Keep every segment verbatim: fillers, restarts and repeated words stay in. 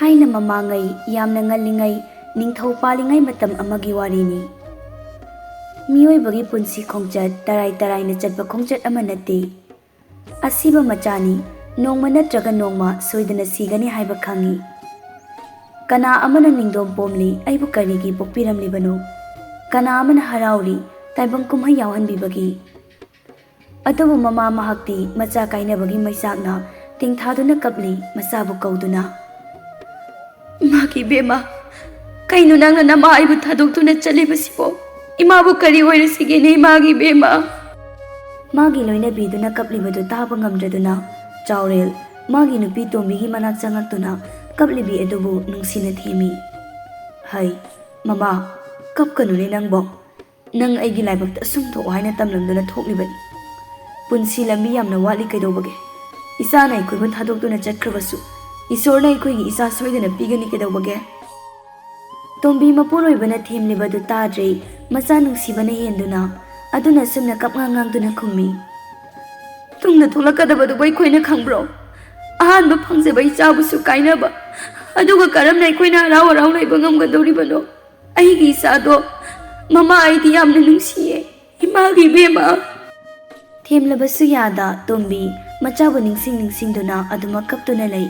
ꯊꯥꯏꯅ ꯃꯃꯥꯡꯉꯩ, ꯌꯥꯝꯅ ꯉꯜꯂꯤꯉꯩ, ꯅꯤꯡꯊꯧ ꯄꯥꯜꯂꯤꯉꯩ ꯃꯇꯝ ꯑꯃꯒꯤ ꯋꯥꯔꯤꯅꯤ꯫ ꯃꯤꯑꯣꯏꯕꯒꯤ ꯄꯨꯟꯁꯤ ꯈꯣꯡꯆꯠ ꯇꯔꯥꯏ ꯇꯔꯥꯏꯅ ꯆꯠꯄ ꯈꯣꯡꯆꯠ ꯑꯃ ꯅꯠꯇꯦ꯫ ꯑꯁꯤꯕ ꯃꯆꯥꯅꯤ, ꯅꯣꯡꯃ ꯅꯠꯇ꯭ꯔꯒ ꯅꯣꯡꯃ ꯁꯣꯏꯗꯅ ꯁꯤꯒꯅꯤ ꯍꯥꯏꯕ ꯈꯪꯏ꯫ ꯀꯅꯥ ꯑꯃꯅ ꯅꯤꯡꯗꯣꯝ ꯄꯣꯝꯂꯤ ꯑꯩꯕꯨ ꯀꯔꯤꯒꯤ ꯄꯣꯛꯄꯤꯔꯝꯂꯤꯕꯅꯣ? ꯀꯅꯥ ꯑꯃꯅ ꯍꯔꯥꯎꯔꯤ ꯇꯥꯏꯕꯪ ꯀꯨꯝꯍꯩ ꯌꯥꯎꯍꯟꯕꯤꯕꯒꯤ? ꯑꯗꯨꯕꯨ ꯃꯃꯥ ꯃꯍꯥꯛꯇꯤ ꯃꯆꯥ ꯀꯥꯏꯅꯕꯒꯤ ꯃꯩꯆꯥꯛꯅ ꯇꯦꯡꯊꯥꯗꯨꯅ ꯀꯞꯂꯤ ꯃꯆꯥꯕꯨ ꯀꯧꯗꯨꯅ꯫ "ꯏꯃꯥꯒꯤ ꯏꯕꯦꯝꯃ, ꯀꯩꯅꯣ ꯅꯪꯅ ꯅꯃꯥ ꯑꯩꯕꯨ ꯊꯥꯗꯣꯛꯇꯨꯅ ꯆꯠꯂꯤꯕꯁꯤꯕꯣ? ꯏꯃꯥꯕꯨ ꯀꯔꯤ ꯑꯣꯏꯔꯁꯤꯒꯦꯅꯦ ꯏꯃꯥꯒꯤ ꯏꯕꯦꯝꯃ?" ꯃꯥꯒꯤ ꯂꯣꯏꯅꯕꯤꯗꯨꯅ ꯀꯞꯂꯤꯕꯗꯨ ꯇꯥꯕ ꯉꯝꯗ꯭ꯔꯗꯨꯅ ꯆꯥꯎꯔꯦꯜ ꯃꯥꯒꯤ ꯅꯨꯄꯤ ꯇꯣꯝꯕꯤꯒꯤ ꯃꯅꯥꯛ ꯆꯪꯉꯛꯇꯨꯅ ꯀꯞꯂꯤꯕꯤ ꯑꯗꯨꯕꯨ ꯅꯨꯡꯁꯤꯅ ꯊꯦꯝꯃꯤ꯫ "ꯍꯩ, ꯃꯃꯥ, ꯀꯞꯀꯅꯨꯅꯦ ꯅꯪꯕꯣ꯫ ꯅꯪ ꯑꯩꯒꯤ ꯂꯥꯏꯕꯛꯇ ꯑꯁꯨꯝ ꯊꯣꯛꯑꯣ ꯍꯥꯏꯅ ꯇꯝꯂꯝꯗꯨꯅ ꯊꯣꯛꯂꯤꯕꯅꯤ꯫ ꯄꯨꯟꯁꯤ ꯂꯝꯕꯤ ꯌꯥꯝꯅ ꯋꯥꯠꯂꯤ ꯀꯩꯗꯧꯕꯒꯦ? ꯏꯆꯥꯅ ꯑꯩꯈꯣꯏꯕꯨ ꯊꯥꯗꯣꯛꯇꯨꯅ ꯆꯠꯈ꯭ꯔꯕꯁꯨ ꯏꯁꯣꯔꯅ ꯑꯩꯈꯣꯏꯒꯤ ꯏꯆꯥ ꯁꯣꯏꯗꯅ ꯄꯤꯒꯅꯤ ꯀꯩꯗꯧꯕꯒꯦ?" ꯇꯣꯝꯕꯤ ꯃꯄꯨꯔꯣꯏꯕꯅ ꯊꯦꯝꯂꯤꯕꯗꯨ ꯇꯥꯗ꯭ꯔꯦ ꯃꯆꯥ ꯅꯨꯡꯁꯤꯕꯅ ꯍꯦꯟꯗꯨꯅ꯫ ꯑꯗꯨꯅ ꯁꯨꯝꯅ ꯀꯞꯉꯥꯡ ꯉꯥꯡꯗꯨꯅ ꯈꯨꯝꯃꯤ꯫ "ꯇꯨꯡꯗ ꯊꯣꯛꯂꯛꯀꯗꯕꯗꯨꯕꯨ ꯑꯩꯈꯣꯏꯅ ꯈꯪꯕ꯭ꯔꯣ? ꯑꯍꯥꯟꯕ ꯐꯪꯖꯕ ꯏꯆꯥꯕꯨꯁꯨ ꯀꯥꯏꯅꯕ, ꯑꯗꯨꯒ ꯀꯔꯝꯅ ꯑꯩꯈꯣꯏꯅ ꯍꯔꯥꯎ ꯍꯔꯥꯎ ꯂꯩꯕ ꯉꯝꯒꯗꯧꯔꯤꯕꯅꯣ? ꯑꯩꯒꯤ ꯏꯆꯥꯗꯣ ꯃꯃꯥ ꯑꯩꯗꯤ ꯌꯥꯝꯅ ꯅꯨꯡꯁꯤꯌꯦ, ꯏꯃꯥꯒꯤ ꯏꯕꯦꯝꯃ!" ꯊꯦꯝꯂꯕꯁꯨ ꯌꯥꯗ ꯇꯣꯝꯕꯤ ꯃꯆꯥꯕꯨ ꯅꯤꯡꯁꯤꯡ ꯅꯤꯡꯁꯤꯡꯗꯨꯅ ꯑꯗꯨꯃꯛ ꯀꯞꯇꯨꯅ ꯂꯩ꯫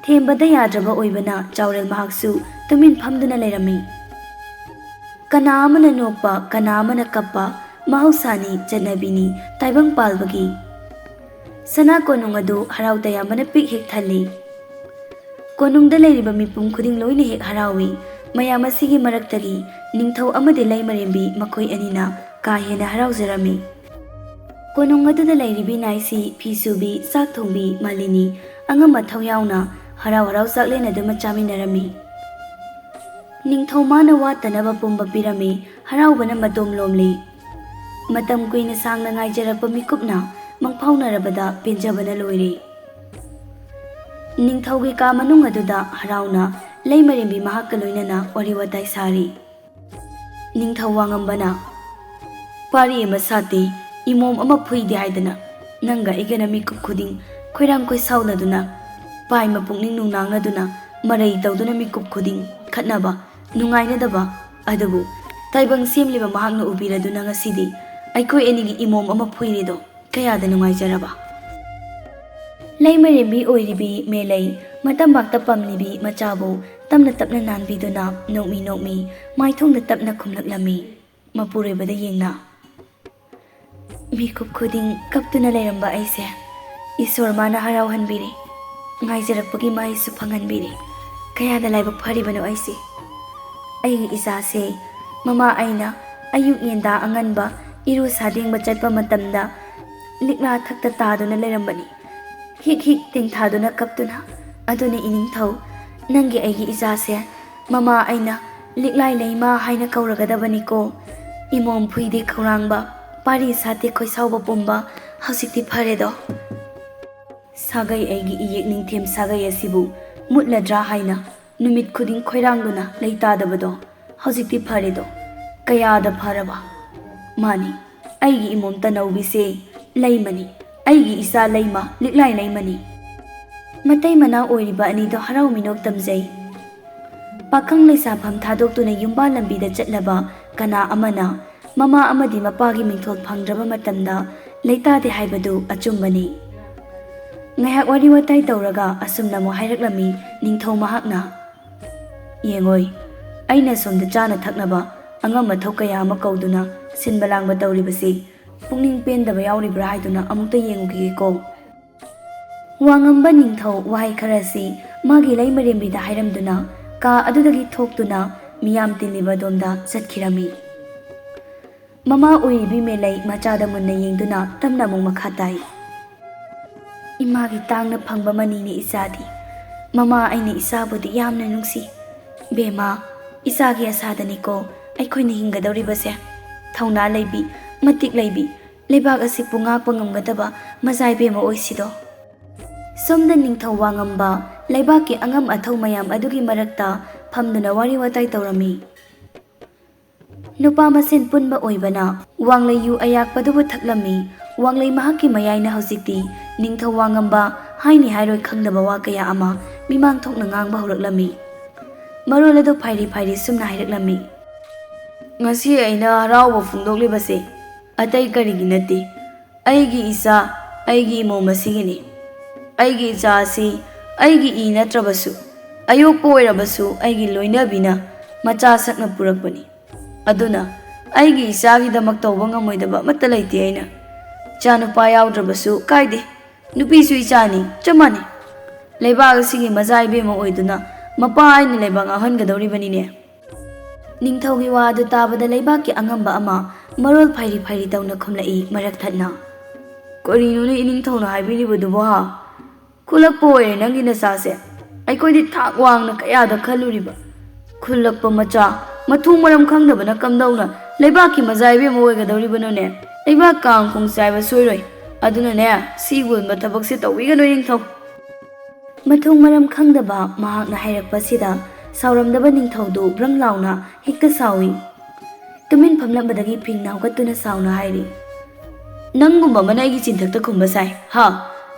ꯊꯦꯝꯕꯗ ꯌꯥꯗ꯭ꯔꯕ ꯑꯣꯏꯕꯅ ꯆꯥꯎꯔꯦꯜ ꯃꯍꯥꯛꯁꯨ ꯇꯨꯃꯤꯟ ꯐꯝꯗꯨꯅ ꯂꯩꯔꯝꯃꯤ꯫ ꯀꯅꯥ ꯑꯃꯅ ꯅꯣꯛꯄ, ꯀꯅꯥ ꯑꯃꯅ ꯀꯞꯄ ꯃꯍꯧꯁꯥꯅꯤ, ꯆꯠꯅꯕꯤꯅꯤ ꯇꯥꯏꯕꯪ ꯄꯥꯜꯕꯒꯤ꯫ ꯁꯅꯥ ꯀꯣꯅꯨꯡ ꯑꯗꯨ ꯍꯔꯥꯎ ꯇꯌꯥꯝꯕꯅ ꯄꯤꯛ ꯍꯦꯛ ꯊꯜꯂꯤ꯫ ꯀꯣꯅꯨꯡꯗ ꯂꯩꯔꯤꯕ ꯃꯤꯄꯨꯝ ꯈꯨꯗꯤꯡ ꯂꯣꯏꯅ ꯍꯦꯛ ꯍꯔꯥꯎꯏ꯫ ꯃꯌꯥꯝ ꯑꯁꯤꯒꯤ ꯃꯔꯛꯇꯒꯤ ꯅꯤꯡꯊꯧ ꯑꯃꯗꯤ ꯂꯩꯃꯔꯦꯝꯕꯤ ꯃꯈꯣꯏ ꯑꯅꯤꯅ ꯀꯥ ꯍꯦꯟꯅ ꯍꯔꯥꯎꯖꯔꯝꯃꯤ꯫ ꯀꯣꯅꯨꯡ ꯑꯗꯨꯗ ꯂꯩꯔꯤꯕꯤ ꯅꯥꯏꯁꯤ, ꯐꯤ ꯁꯨꯕꯤ, ꯆꯥꯛ ꯊꯣꯡꯕꯤ, ꯃꯥꯂꯤꯅꯤ, ꯑꯉꯝ ꯑꯊꯧ ꯌꯥꯎꯅ ꯍꯔꯥꯎ ꯍꯔꯥꯎ ꯆꯥꯛꯂꯦꯟ ꯑꯗꯨꯃ ꯆꯥꯃꯤꯟꯅꯔꯝꯃꯤ꯫ ꯅꯤꯡꯊꯧ ꯃꯥꯅ ꯋꯥꯠꯇꯅꯕ ꯄꯨꯝꯕ ꯄꯤꯔꯝꯃꯤ꯫ ꯍꯔꯥꯎꯕꯅ ꯃꯇꯣꯝ ꯂꯣꯝꯂꯤ꯫ ꯃꯇꯝ ꯀꯨꯏꯅ ꯁꯥꯡꯅ ꯉꯥꯏꯖꯔꯛꯄ ꯃꯤꯀꯨꯞꯅ ꯃꯪꯐꯥꯎꯅꯔꯕꯗ ꯄꯦꯟꯖꯕꯅ ꯂꯣꯏꯔꯦ꯫ ꯅꯤꯡꯊꯧꯒꯤ ꯀꯥ ꯃꯅꯨꯡ ꯑꯗꯨꯗ ꯍꯔꯥꯎꯅ ꯂꯩꯃꯔꯦꯝꯕꯤ ꯃꯍꯥꯛꯀ ꯂꯣꯏꯅꯅ ꯋꯥꯔꯤ ꯋꯥꯇꯥꯏ ꯁꯥꯔꯤ꯫ ꯅꯤꯡꯊꯧ ꯋꯥꯉꯝꯕꯅ, "ꯄꯥꯔꯤ ꯑꯃ ꯁꯥꯠꯇꯦ, ꯏꯃꯣꯝ ꯑꯃ ꯐꯨꯏꯗꯦ ꯍꯥꯏꯗꯅ ꯅꯪꯒ ꯑꯩꯒꯅ ꯃꯤꯀꯨꯞ ꯈꯨꯗꯤꯡ ꯈꯣꯏꯔꯥꯡ ꯈꯣꯏꯁꯥꯎꯅꯗꯨꯅ ꯄꯥꯏꯃ ꯄꯨꯛꯅꯤꯡ ꯅꯨꯡꯅꯥꯡꯅꯗꯨꯅ ꯃꯔꯩ ꯇꯧꯗꯨꯅ ꯃꯤꯀꯨꯞ ꯈꯨꯗꯤꯡ ꯈꯠꯅꯕ, ꯅꯨꯡꯉꯥꯏꯅꯗꯕ꯫ ꯑꯗꯨꯕꯨ ꯇꯥꯏꯕꯪ ꯁꯦꯝꯂꯤꯕ ꯃꯍꯥꯛꯅ ꯎꯕꯤꯔꯗꯨꯅ ꯉꯁꯤꯗꯤ ꯑꯩꯈꯣꯏ ꯑꯅꯤꯒꯤ ꯏꯃꯣꯝ ꯑꯃ ꯐꯨꯏꯔꯤꯗꯣ ꯀꯌꯥꯗ ꯅꯨꯡꯉꯥꯏꯖꯔꯕ꯫ ꯂꯩꯃꯔꯦꯝꯕꯤ ꯑꯣꯏꯔꯤꯕꯤ ꯃꯦꯂꯩ ꯃꯇꯝꯕꯥꯛꯇ ꯄꯝꯂꯤꯕꯤ ꯃꯆꯥꯕꯨ ꯇꯞꯅ ꯇꯞꯅ ꯅꯥꯟꯕꯤꯗꯨꯅ ꯅꯣꯛꯃꯤ ꯅꯣꯛꯃꯤ ꯃꯥꯏꯊꯣꯡꯗ ꯇꯞꯅ ꯈꯨꯝꯂꯛꯂꯝꯃꯤ꯫ ꯃꯄꯨꯔꯣꯏꯕꯗ ꯌꯦꯡꯅ꯫ ꯃꯤꯀꯨꯞ ꯈꯨꯗꯤꯡ ꯀꯞꯇꯨꯅ ꯂꯩꯔꯝꯕ ꯑꯩꯁꯦ ꯏꯁꯣꯔ ꯃꯥꯅ ꯍꯔꯥꯎꯍꯟꯕꯤꯔꯦ꯫ ꯉꯥꯏꯖꯔꯛꯄꯒꯤ ꯃꯍꯩꯁꯨ ꯐꯪꯍꯟꯕꯤꯔꯦ꯫ ꯀꯌꯥꯗ ꯂꯥꯏꯕꯛ ꯐꯔꯤꯕꯅꯣ ꯑꯩꯁꯦ꯫ ꯑꯩꯒꯤ ꯏꯆꯥꯁꯦ ꯃꯃꯥ ꯑꯩꯅ ꯑꯌꯨꯛ ꯉꯟꯇꯥ ꯑꯉꯟꯕ ꯏꯔꯨ ꯁꯥꯗꯦꯡꯕ ꯆꯠꯄ ꯃꯇꯝꯗ ꯂꯤꯛꯂꯥ ꯊꯛꯇ ꯇꯥꯗꯨꯅ ꯂꯩꯔꯝꯕꯅꯤ꯫ ꯍꯤꯛ ꯍꯤꯛ ꯇꯦꯡꯊꯥꯗꯨꯅ ꯀꯞꯇꯨꯅ꯫ ꯑꯗꯨꯅꯤ ꯏꯅꯤꯡꯊꯧ, ꯅꯪꯒꯤ ꯑꯩꯒꯤ ꯏꯆꯥꯁꯦ ꯃꯃꯥ ꯑꯩꯅ ꯂꯤꯛꯂꯥꯏ ꯂꯩꯃ ꯍꯥꯏꯅ ꯀꯧꯔꯒꯗꯕꯅꯤꯀꯣ꯫ ꯏꯃꯣꯝ ꯐꯨꯏꯗꯦ ꯈꯧꯔꯥꯡꯕ, ꯄꯥꯔꯤ ꯁꯥꯠꯇꯦ ꯈꯣꯏꯁꯥꯎꯕ ꯄꯨꯝꯕ ꯍꯧꯖꯤꯛꯇꯤ ꯐꯔꯦꯗꯣ꯫ ꯁꯥꯒꯩ ꯑꯩꯒꯤ ꯏꯌꯦꯛ ꯅꯤꯡꯊꯦꯝ ꯁꯥꯒꯩ ꯑꯁꯤꯕꯨ ꯃꯨꯠꯂꯗ꯭ꯔꯥ ꯍꯥꯏꯅ ꯅꯨꯃꯤꯠ ꯈꯨꯗꯤꯡ ꯈꯣꯏꯔꯥꯡꯗꯨꯅ ꯂꯩꯇꯥꯗꯕꯗꯣ ꯍꯧꯖꯤꯛꯇꯤ ꯐꯔꯦꯗꯣ꯫ ꯀꯌꯥꯗ ꯐꯔꯕ꯫ ꯃꯥꯅꯤ, ꯑꯩꯒꯤ ꯏꯃꯣꯝ ꯇꯅꯧꯕꯤꯁꯦ ꯂꯩꯃꯅꯤ, ꯑꯩꯒꯤ ꯏꯆꯥ ꯂꯩꯃ ꯂꯤꯛꯂꯥꯏ ꯂꯩꯃꯅꯤ꯫ ꯃꯇꯩ ꯃꯅꯥꯎ ꯑꯣꯏꯔꯤꯕ ꯑꯅꯤꯗꯣ ꯍꯔꯥꯎ ꯃꯤꯅꯣꯛ ꯇꯝꯖꯩ꯫ ꯄꯥꯈꯪ ꯂꯩꯁꯥꯐꯝ ꯊꯥꯗꯣꯛꯇꯨꯅ ꯌꯨꯝꯕꯥꯜ ꯂꯝꯕꯤꯗ ꯆꯠꯂꯕ ꯀꯅꯥ ꯑꯃꯅ ꯃꯃꯥ ꯑꯃꯗꯤ ꯃꯄꯥꯒꯤ ꯃꯤꯡꯊꯣꯜ ꯐꯪꯗ꯭ꯔꯕ ꯃꯇꯝꯗ ꯂꯩꯇꯥꯗꯦ ꯍꯥꯏꯕꯗꯨ ꯑꯆꯨꯝꯕꯅꯤ꯫ ꯉꯥꯏꯍꯥꯛ ꯋꯥꯔꯤ ꯋꯥꯇꯥꯏ ꯇꯧꯔꯒ ꯑꯁꯨꯝꯅ ꯑꯃꯨꯛ ꯍꯥꯏꯔꯛꯂꯝꯃꯤ ꯅꯤꯡꯊꯧ ꯃꯍꯥꯛꯅ꯫ ꯌꯦꯡꯉꯣꯏ, ꯑꯩꯅ ꯁꯣꯝꯗ ꯆꯥꯅ ꯊꯛꯅꯕ ꯑꯉꯝ ꯑꯊꯧ ꯀꯌꯥ ꯑꯃ ꯀꯧꯗꯨꯅ ꯁꯤꯟꯕ ꯂꯥꯡꯕ ꯇꯧꯔꯤꯕꯁꯤ ꯄꯨꯛꯅꯤꯡ ꯄꯦꯟꯗꯕ ꯌꯥꯎꯔꯤꯕ꯭ꯔꯥ ꯍꯥꯏꯗꯨꯅ ꯑꯃꯨꯛꯇ ꯌꯦꯡꯉꯨꯈꯤꯒꯦꯀꯣ꯫ ꯋꯥꯉꯝꯕ ꯅꯤꯡꯊꯧ ꯋꯥꯍꯩ ꯈꯔꯁꯤ ꯃꯥꯒꯤ ꯂꯩꯃꯔꯦꯝꯕꯤꯗ ꯍꯥꯏꯔꯝꯗꯨꯅ ꯀꯥ ꯑꯗꯨꯗꯒꯤ ꯊꯣꯛꯇꯨꯅ ꯃꯤꯌꯥꯝ ꯇꯤꯜꯂꯤꯕ ꯑꯗꯣꯝꯗ ꯆꯠꯈꯤꯔꯝꯃꯤ꯫ ꯃꯃꯥ ꯑꯣꯏꯔꯤꯕꯤ ꯃꯦꯂꯩ ꯃꯆꯥꯗ ꯃꯨꯟꯅ ꯌꯦꯡꯗꯨꯅ ꯇꯞꯅ ꯑꯃꯨꯛ ꯃꯈꯥ ꯇꯥꯏ꯫ ꯏꯃꯥꯒꯤ ꯇꯥꯡꯅ ꯐꯪꯕ ꯃꯅꯤꯅꯤ ꯏꯆꯥꯗꯤ꯫ ꯃꯃꯥ ꯑꯩꯅ ꯏꯆꯥꯕꯨꯗꯤ ꯌꯥꯝꯅ ꯅꯨꯡꯁꯤ꯫ ꯕꯦꯝꯃ, ꯏꯆꯥꯒꯤ ꯑꯁꯥꯗꯅꯤꯀꯣ ꯑꯩꯈꯣꯏꯅ ꯍꯤꯡꯒꯗꯧꯔꯤꯕꯁꯦ꯫ ꯊꯧꯅꯥ ꯂꯩꯕꯤ, ꯃꯇꯤꯛ ꯂꯩꯕꯤ, ꯂꯩꯕꯥꯛ ꯑꯁꯤꯕꯨ ꯉꯥꯛꯄ ꯉꯝꯒꯗꯕ ꯃꯖꯥ ꯏꯕꯦꯝꯃ ꯑꯣꯏꯁꯤꯗꯣ꯫ ꯁꯣꯝꯗ ꯅꯤꯡꯊꯧ ꯋꯥꯉꯝꯕ ꯂꯩꯕꯥꯛꯀꯤ ꯑꯉꯝ ꯑꯊꯧ ꯃꯌꯥꯝ ꯑꯗꯨꯒꯤ ꯃꯔꯛꯇ ꯐꯝꯗꯨꯅ ꯋꯥꯔꯤ ꯋꯥꯇꯥꯏ ꯇꯧꯔꯝꯃꯤ꯫ ꯅꯨꯄꯥ ꯃꯁꯦꯟ ꯄꯨꯟꯕ ꯑꯣꯏꯕꯅ ꯋꯥꯡꯂꯩ ꯌꯨ ꯑꯌꯥꯛꯄꯗꯨꯕꯨ ꯊꯛꯂꯝꯃꯤ꯫ ꯋꯥꯡꯂꯩ ꯃꯍꯥꯛꯀꯤ ꯃꯌꯥꯏꯅ ꯍꯧꯖꯤꯛꯇꯤ ꯅꯤꯡꯊꯧ ꯋꯥꯉꯝꯕ ꯍꯥꯏꯅꯤ ꯍꯥꯏꯔꯣꯏ ꯈꯪꯗꯕ ꯋꯥ ꯀꯌꯥ ꯑꯃ ꯃꯤꯃꯥꯡ ꯊꯣꯛꯅ ꯉꯥꯡꯕ ꯍꯧꯔꯛꯂꯝꯃꯤ꯫ ꯃꯔꯣꯜ ꯑꯗꯨ ꯐꯥꯏꯔꯤ ꯐꯥꯏꯔꯤ ꯁꯨꯝꯅ ꯍꯥꯏꯔꯛꯂꯝꯃꯤ꯫ "ꯉꯁꯤ ꯑꯩꯅ ꯍꯔꯥꯎꯕ ꯐꯣꯡꯗꯣꯛꯂꯤꯕꯁꯦ ꯑꯇꯩ ꯀꯔꯤꯒꯤ ꯅꯠꯇꯦ, ꯑꯩꯒꯤ ꯏꯆꯥ, ꯑꯩꯒꯤ ꯏꯃꯣꯝ ꯑꯁꯤꯒꯤꯅꯤ꯫ ꯑꯩꯒꯤ ꯏꯆꯥ ꯑꯁꯤ ꯑꯩꯒꯤ ꯏ ꯅꯠꯇ꯭ꯔꯕꯁꯨ, ꯑꯌꯣꯛꯄ ꯑꯣꯏꯔꯕꯁꯨ ꯑꯩꯒꯤ ꯂꯣꯏꯅꯕꯤꯅ ꯃꯆꯥ ꯁꯛꯅ ꯄꯨꯔꯛꯄꯅꯤ꯫ ꯑꯗꯨꯅ ꯑꯩꯒꯤ ꯏꯆꯥꯒꯤꯗꯃꯛ ꯇꯧꯕ ꯉꯝꯃꯣꯏꯗꯕ ꯑꯃꯠꯇ ꯂꯩꯇꯦ ꯑꯩꯅ꯫ ꯏꯆꯥꯅꯨꯄꯥ ꯌꯥꯎꯗ꯭ꯔꯕꯁꯨ ꯀꯥꯏꯗꯦ, ꯅꯨꯄꯤꯁꯨ ꯏꯆꯥꯅꯤ, ꯆꯞ ꯃꯥꯟꯅꯩ꯫ ꯂꯩꯕꯥꯛ ꯑꯁꯤꯒꯤ ꯃꯆꯥ ꯏꯕꯦꯝꯃ ꯑꯣꯏꯗꯨꯅ ꯃꯄꯥ ꯑꯩꯅ ꯂꯩꯕꯥꯛ ꯉꯥꯛꯍꯟꯒꯗꯧꯔꯤꯕꯅꯤꯅꯦ"꯫ ꯅꯤꯡꯊꯧꯒꯤ ꯋꯥ ꯑꯗꯨ ꯇꯥꯕꯗ ꯂꯩꯕꯥꯛꯀꯤ ꯑꯉꯝꯕ ꯑꯃ ꯃꯔꯣꯜ ꯐꯥꯏꯔꯤ ꯐꯥꯏꯔꯤ ꯇꯧꯅ ꯈꯨꯝꯂꯛꯏ ꯃꯔꯛ ꯊꯠꯅ꯫ "ꯀꯔꯤꯅꯣꯅꯦ ꯏꯅꯤꯡꯊꯧꯅ ꯍꯥꯏꯕꯤꯔꯤꯕꯗꯨꯕꯣ ꯍꯥ? ꯈꯨꯜꯂꯛꯄ ꯑꯣꯏꯔꯦ ꯅꯪꯒꯤ ꯅꯆꯥꯁꯦ꯫ ꯑꯩꯈꯣꯏꯗꯤ ꯊꯥꯛ ꯋꯥꯡꯅ ꯀꯌꯥꯗ ꯈꯜꯂꯨꯔꯤꯕ꯫ ꯈꯨꯜꯂꯛꯄ ꯃꯆꯥ, ꯃꯊꯣꯡ ꯃꯔꯝ ꯈꯪꯗꯕꯅ ꯀꯝꯗꯧꯅ ꯂꯩꯕꯥꯛꯀꯤ ꯃꯆꯥ ꯏꯕꯦꯝꯃ ꯑꯣꯏꯒꯗꯧꯔꯤꯕꯅꯣꯅꯦ? ꯂꯩꯕꯥꯛ ꯀꯥꯡ ꯈꯣꯡ ꯆꯥꯏꯕ ꯁꯣꯏꯔꯣꯏ꯫ ꯑꯗꯨꯅꯅꯦ, ꯁꯤꯒꯨꯝꯕ ꯊꯕꯛꯁꯦ ꯇꯧꯕꯤꯒꯅꯨ ꯏꯅꯤꯡꯊꯧ"꯫ ꯃꯊꯣꯡ ꯃꯔꯝ ꯈꯪꯗꯕ ꯃꯍꯥꯛꯅ ꯍꯥꯏꯔꯛꯄꯁꯤꯗ ꯁꯥꯎꯔꯝꯗꯕ ꯅꯤꯡꯊꯧꯗꯨ ꯕ꯭ꯔꯪ ꯂꯥꯎꯅ ꯍꯦꯛꯇ ꯁꯥꯎꯏ꯫ ꯇꯨꯃꯤꯟ ꯐꯝꯂꯝꯕꯗꯒꯤ ꯐꯤꯡꯅ ꯍꯧꯒꯠꯇꯨꯅ ꯁꯥꯎꯅ ꯍꯥꯏꯔꯤ, "ꯅꯪꯒꯨꯝꯕ ꯑꯃꯅ ꯑꯩꯒꯤ ꯆꯤꯟꯊꯛꯇ ꯈꯨꯝꯕ ꯁꯥꯏ, ꯍꯥ?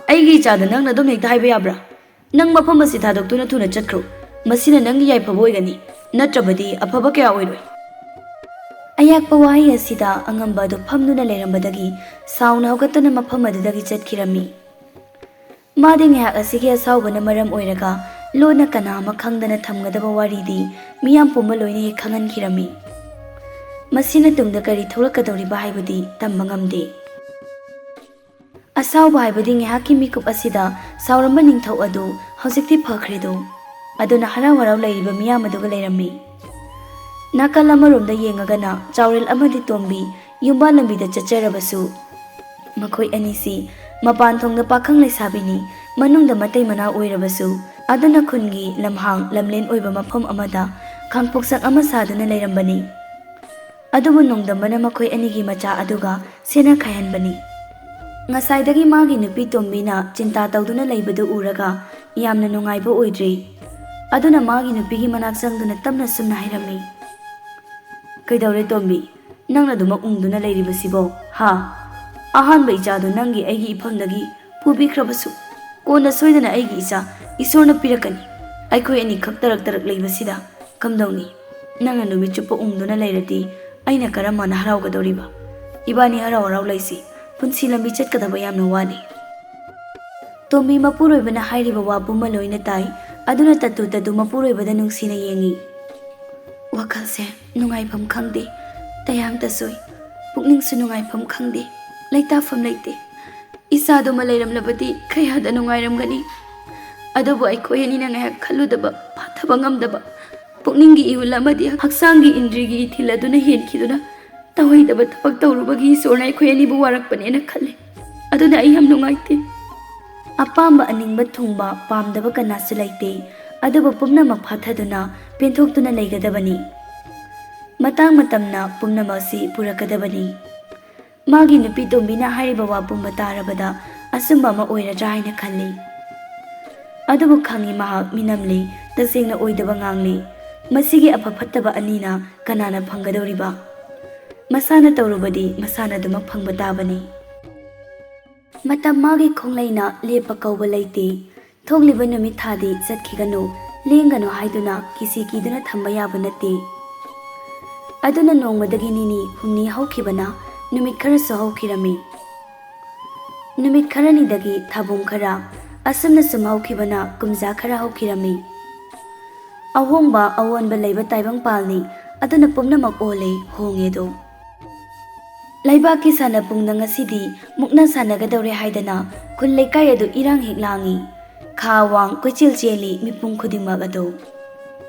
ꯑꯩꯒꯤ ꯏꯆꯥꯗ ꯅꯪꯅ ꯑꯗꯨꯝ ꯍꯦꯛꯇ ꯍꯥꯏꯕ ꯌꯥꯕ꯭ꯔꯥ? ꯅꯪ ꯃꯐꯝ ꯑꯁꯤ ꯊꯥꯗꯣꯛꯇꯨꯅ ꯊꯨꯅ ꯆꯠꯈ꯭ꯔꯣ꯫ ꯃꯁꯤꯅ ꯅꯪꯒꯤ ꯌꯥꯏꯐꯕ ꯑꯣꯏꯒꯅꯤ, ꯅꯠꯇ꯭ꯔꯕꯗꯤ ꯑꯐꯕ ꯀꯌꯥ ꯑꯣꯏꯔꯣꯏ"꯫ ꯑꯌꯥꯛꯄ ꯋꯥꯍꯩ ꯑꯁꯤꯗ ꯑꯉꯝꯕ ꯑꯗꯨ ꯐꯝꯗꯨꯅ ꯂꯩꯔꯝꯕꯗꯒꯤ ꯁꯥꯎꯅ ꯍꯧꯒꯠꯇꯨꯅ ꯃꯐꯝ ꯑꯗꯨꯗꯒꯤ ꯆꯠꯈꯤꯔꯝꯃꯤ꯫ ꯃꯥꯗꯤ ꯉꯥꯏꯍꯥꯛ ꯑꯁꯤꯒꯤ ꯑꯁꯥꯎꯕꯅ ꯃꯔꯝ ꯑꯣꯏꯔꯒ ꯂꯣꯟꯅ ꯀꯅꯥ ꯑꯃ ꯈꯪꯗꯅ ꯊꯝꯒꯗꯕ ꯋꯥꯔꯤꯗꯤ ꯃꯤꯌꯥꯝ ꯄꯨꯝꯕ ꯂꯣꯏꯅ ꯍꯦꯛ ꯈꯪꯍꯟꯈꯤꯔꯝꯃꯤ꯫ ꯃꯁꯤꯅ ꯇꯨꯡꯗ ꯀꯔꯤ ꯊꯣꯛꯂꯛꯀꯗꯧꯔꯤꯕ ꯍꯥꯏꯕꯗꯤ ꯇꯝꯕ ꯉꯝꯗꯦ꯫ ꯑꯁꯥꯎꯕ ꯍꯥꯏꯕꯗꯤ ꯉꯥꯏꯍꯥꯛꯀꯤ ꯃꯤꯀꯨꯞ ꯑꯁꯤꯗ ꯁꯥꯎꯔꯝꯕ ꯅꯤꯡꯊꯧ ꯑꯗꯨ ꯍꯧꯖꯤꯛꯇꯤ ꯐꯈ꯭ꯔꯦꯗꯣ꯫ ꯑꯗꯨꯅ ꯍꯔꯥꯎ ꯍꯔꯥꯎ ꯂꯩꯔꯤꯕ ꯃꯤꯌꯥꯝ ꯑꯗꯨꯒ ꯂꯩꯔꯝꯃꯤ꯫ ꯅꯥꯀꯜ ꯑꯃꯔꯣꯝꯗ ꯌꯦꯡꯉꯒꯅ ꯆꯥꯎꯔꯦꯜ ꯑꯃꯗꯤ ꯇꯣꯝꯕꯤ ꯌꯨꯝꯕꯥꯜ ꯂꯝꯕꯤꯗ ꯆꯠꯆꯔꯕꯁꯨ, ꯃꯈꯣꯏ ꯑꯅꯤꯁꯤ ꯃꯄꯥꯟ ꯊꯣꯡꯗ ꯄꯥꯈꯪ ꯂꯩꯁꯥꯕꯤꯅꯤ, ꯃꯅꯨꯡꯗ ꯃꯇꯩ ꯃꯅꯥꯎ ꯑꯣꯏꯔꯕꯁꯨ, ꯑꯗꯨꯅ ꯈꯨꯟꯒꯤ ꯂꯝꯍꯥꯡ ꯂꯝꯂꯦꯟ ꯑꯣꯏꯕ ꯃꯐꯝ ꯑꯃꯗ ꯈꯥꯡꯄꯣꯛꯆꯥꯛ ꯑꯃ ꯁꯥꯗꯨꯅ ꯂꯩꯔꯝꯕꯅꯤ꯫ ꯑꯗꯨꯕꯨ ꯅꯣꯡꯗꯝꯕꯅ ꯃꯈꯣꯏ ꯑꯅꯤꯒꯤ ꯃꯆꯥ ꯑꯗꯨꯒ ꯁꯦꯟꯅ ꯈꯥꯏꯍꯟꯕꯅꯤ꯫ ꯉꯁꯥꯏꯗꯒꯤ ꯃꯥꯒꯤ ꯅꯨꯄꯤ ꯇꯣꯝꯕꯤꯅ ꯆꯤꯟꯇꯥ ꯇꯧꯗꯨꯅ ꯂꯩꯕꯗꯨ ꯎꯔꯒ ꯌꯥꯝꯅ ꯅꯨꯡꯉꯥꯏꯕ ꯑꯣꯏꯗ꯭ꯔꯤ꯫ ꯑꯗꯨꯅ ꯃꯥꯒꯤ ꯅꯨꯄꯤꯒꯤ ꯃꯅꯥꯛ ꯆꯪꯗꯨꯅ ꯇꯞꯅ ꯁꯨꯝꯅ ꯍꯥꯏꯔꯝꯃꯤ, "ꯀꯩꯗꯧꯔꯦ ꯇꯣꯝꯕꯤ? ꯅꯪꯅ ꯑꯗꯨꯃꯛ ꯎꯪꯗꯨꯅ ꯂꯩꯔꯤꯕꯁꯤꯕꯣ? ꯍꯥ?" ꯑꯍꯥꯟꯕ ꯏꯆꯥꯗꯨ ꯅꯪꯒꯤ ꯑꯩꯒꯤ ꯏꯐꯝꯗꯒꯤ ꯄꯨꯕꯤꯈ꯭ꯔꯕꯁꯨ, ꯀꯣꯟꯅ ꯁꯣꯏꯗꯅ ꯑꯩꯒꯤ ꯏꯆꯥ ꯏꯁꯣꯔꯅ ꯄꯤꯔꯛꯀꯅꯤ꯫ ꯑꯩꯈꯣꯏ ꯑꯅꯤ ꯈꯛ ꯇꯔꯛ ꯇꯔꯛ ꯂꯩꯕꯁꯤꯗ ꯀꯝꯗꯧꯅꯤ? ꯅꯪꯅ ꯅꯨꯃꯤꯠ ꯆꯨꯞꯄ ꯎꯪꯗꯨꯅ ꯂꯩꯔꯗꯤ ꯑꯩꯅ ꯀꯔꯝ ꯍꯥꯏꯅ ꯍꯔꯥꯎꯒꯗꯧꯔꯤꯕ? ꯏꯕꯥꯅꯤ ꯍꯔꯥꯎ ꯍꯔꯥꯎ ꯂꯩꯁꯤ꯫ ꯄꯨꯟꯁꯤ ꯂꯝꯕꯤ ꯆꯠꯀꯗꯕ ꯌꯥꯝꯅ ꯋꯥꯠꯂꯤ꯫ ꯇꯣꯝꯕꯤ ꯃꯄꯨꯔꯣꯏꯕꯅ ꯍꯥꯏꯔꯤꯕ ꯋꯥ ꯄꯨꯝꯕ ꯂꯣꯏꯅ ꯇꯥꯏ꯫ ꯑꯗꯨꯅ ꯇꯠꯇꯨ ꯇꯠꯇꯨ ꯃꯄꯨꯔꯣꯏꯕꯗ ꯅꯨꯡꯁꯤꯅ ꯌꯦꯡꯉꯤ꯫ ꯋꯥꯈꯜꯁꯦ ꯅꯨꯡꯉꯥꯏꯐꯝ ꯈꯪꯗꯦ꯫ ꯇꯌꯥꯡ ꯇꯁꯣꯏ꯫ ꯄꯨꯛꯅꯤꯡꯁꯨ ꯅꯨꯡꯉꯥꯏꯐꯝ ꯈꯪꯗꯦ꯫ ꯂꯩꯇꯥꯐꯝ ꯂꯩꯇꯦ꯫ ꯏꯆꯥꯗꯨꯃ ꯂꯩꯔꯝꯂꯕꯗꯤ ꯀꯌꯥꯗ ꯅꯨꯡꯉꯥꯏꯔꯝꯒꯅꯤ꯫ ꯑꯗꯨꯕꯨ ꯑꯩꯈꯣꯏ ꯑꯅꯤꯅ ꯉꯥꯏꯍꯥꯛ ꯈꯜꯂꯨꯗꯕ, ꯐꯥꯊꯕ ꯉꯝꯗꯕ, ꯄꯨꯛꯅꯤꯡꯒꯤ ꯏꯍꯨꯜ ꯑꯃꯗꯤ ꯍꯛꯆꯥꯡꯒꯤ ꯏꯟꯗ꯭ꯔꯤꯒꯤ ꯏꯊꯤꯜ ꯑꯗꯨꯅ ꯍꯦꯟꯈꯤꯗꯨꯅ ꯇꯧꯍꯩꯗꯕ ꯊꯕꯛ ꯇꯧꯔꯨꯕꯒꯤ ꯏꯁꯣꯔꯅ ꯑꯩꯈꯣꯏ ꯑꯅꯤꯕꯨ ꯋꯥꯔꯛꯄꯅꯦꯅ ꯈꯜꯂꯤ꯫ ꯑꯗꯨꯅ ꯑꯩ ꯌꯥꯝ ꯅꯨꯡꯉꯥꯏꯇꯦ꯫ ꯑꯄꯥꯝꯕ ꯑꯅꯤꯡꯕ ꯊꯨꯡꯕ, ꯄꯥꯝꯗꯕ ꯀꯅꯥꯁꯨ ꯂꯩꯇꯦ꯫ ꯑꯗꯨꯕꯨ ꯄꯨꯝꯅꯃꯛ ꯐꯥꯊꯗꯨꯅ, ꯄꯦꯟꯊꯣꯛꯇꯨꯅ ꯂꯩꯒꯗꯕꯅꯤ꯫ ꯃꯇꯥꯡ ꯃꯇꯝꯅ ꯄꯨꯝꯅꯃꯛꯁꯤ ꯄꯨꯔꯛꯀꯗꯕꯅꯤ꯫ ꯃꯥꯒꯤ ꯅꯨꯄꯤ ꯇꯣꯝꯕꯤꯅ ꯍꯥꯏꯔꯤꯕ ꯋꯥ ꯄꯨꯝꯕ ꯇꯥꯔꯕꯗ ꯑꯆꯨꯝꯕ ꯑꯃ ꯑꯣꯏꯔꯗ꯭ꯔꯥ ꯍꯥꯏꯅ ꯈꯜꯂꯤ꯫ ꯑꯗꯨꯕꯨ ꯈꯪꯉꯤ ꯃꯍꯥꯛ ꯃꯤꯅꯝꯂꯤ, ꯇꯁꯦꯡꯅ ꯑꯣꯏꯗꯕ ꯉꯥꯡꯂꯤ꯫ ꯃꯁꯤꯒꯤ ꯑꯐ ꯐꯠꯇꯕ ꯑꯅꯤꯅ ꯀꯅꯥꯅ ꯐꯪꯒꯗꯧꯔꯤꯕ? ꯃꯁꯥꯅ ꯇꯧꯔꯨꯕꯗꯤ ꯃꯁꯥꯅ ꯑꯗꯨꯃꯛ ꯐꯪꯕ ꯇꯥꯕꯅꯤ꯫ ꯃꯇꯝ ꯃꯥꯒꯤ ꯈꯣꯡꯂꯩꯅ ꯂꯦꯞꯄ ꯀꯧꯕ ꯂꯩꯇꯦ꯫ ꯊꯣꯛꯂꯤꯕ ꯅꯨꯃꯤꯠ ꯊꯥꯗꯤ ꯆꯠꯈꯤꯒꯅꯨ, ꯂꯦꯡꯒꯅꯨ ꯍꯥꯏꯗꯨꯅ ꯀꯤꯁꯤ ꯀꯤꯗꯨꯅ ꯊꯝꯕ ꯌꯥꯕ ꯅꯠꯇꯦ꯫ ꯑꯗꯨꯅ ꯅꯣꯡꯃꯗꯒꯤ ꯅꯤꯅꯤ ꯍꯨꯝꯅꯤ ꯍꯧꯈꯤꯕꯅ ꯅꯨꯃꯤꯠ ꯈꯔꯁꯨ ꯍꯧꯈꯤꯔꯝꯃꯤ꯫ ꯅꯨꯃꯤꯠ ꯈꯔꯅꯤꯗꯒꯤ ꯊꯥꯕꯨꯡ ꯈꯔ, ꯑꯁꯨꯝꯅ ꯁꯨꯝ ꯍꯧꯈꯤꯕꯅ ꯀꯨꯝꯖꯥ ꯈꯔ ꯍꯧꯈꯤꯔꯝꯃꯤ꯫ ꯑꯍꯣꯡꯕ ꯑꯑꯣꯟꯕ ꯂꯩꯕ ꯇꯥꯏꯕꯪꯄꯥꯜꯅꯤ꯫ ꯑꯗꯨꯅ ꯄꯨꯝꯅꯃꯛ ꯑꯣꯜꯂꯦ, ꯍꯣꯡꯉꯦꯗꯣ꯫ ꯂꯩꯕꯥꯛꯀꯤ ꯁꯥꯟꯅꯄꯨꯡꯗ ꯉꯁꯤꯗꯤ ꯃꯨꯛꯅ ꯁꯥꯟꯅꯒꯗꯧꯔꯦ ꯍꯥꯏꯗꯅ ꯈꯨꯜ ꯂꯩꯀꯥꯏ ꯑꯗꯨ ꯏꯔꯥꯡ ꯍꯦꯛ ꯂꯥꯡꯉꯤ꯫ ꯈꯥ ꯋꯥꯡ ꯀꯣꯏꯆꯦꯜ ꯆꯦꯜꯂꯤ ꯃꯤꯄꯨꯝ ꯈꯨꯗꯤꯡꯃꯛ ꯑꯗꯨ꯫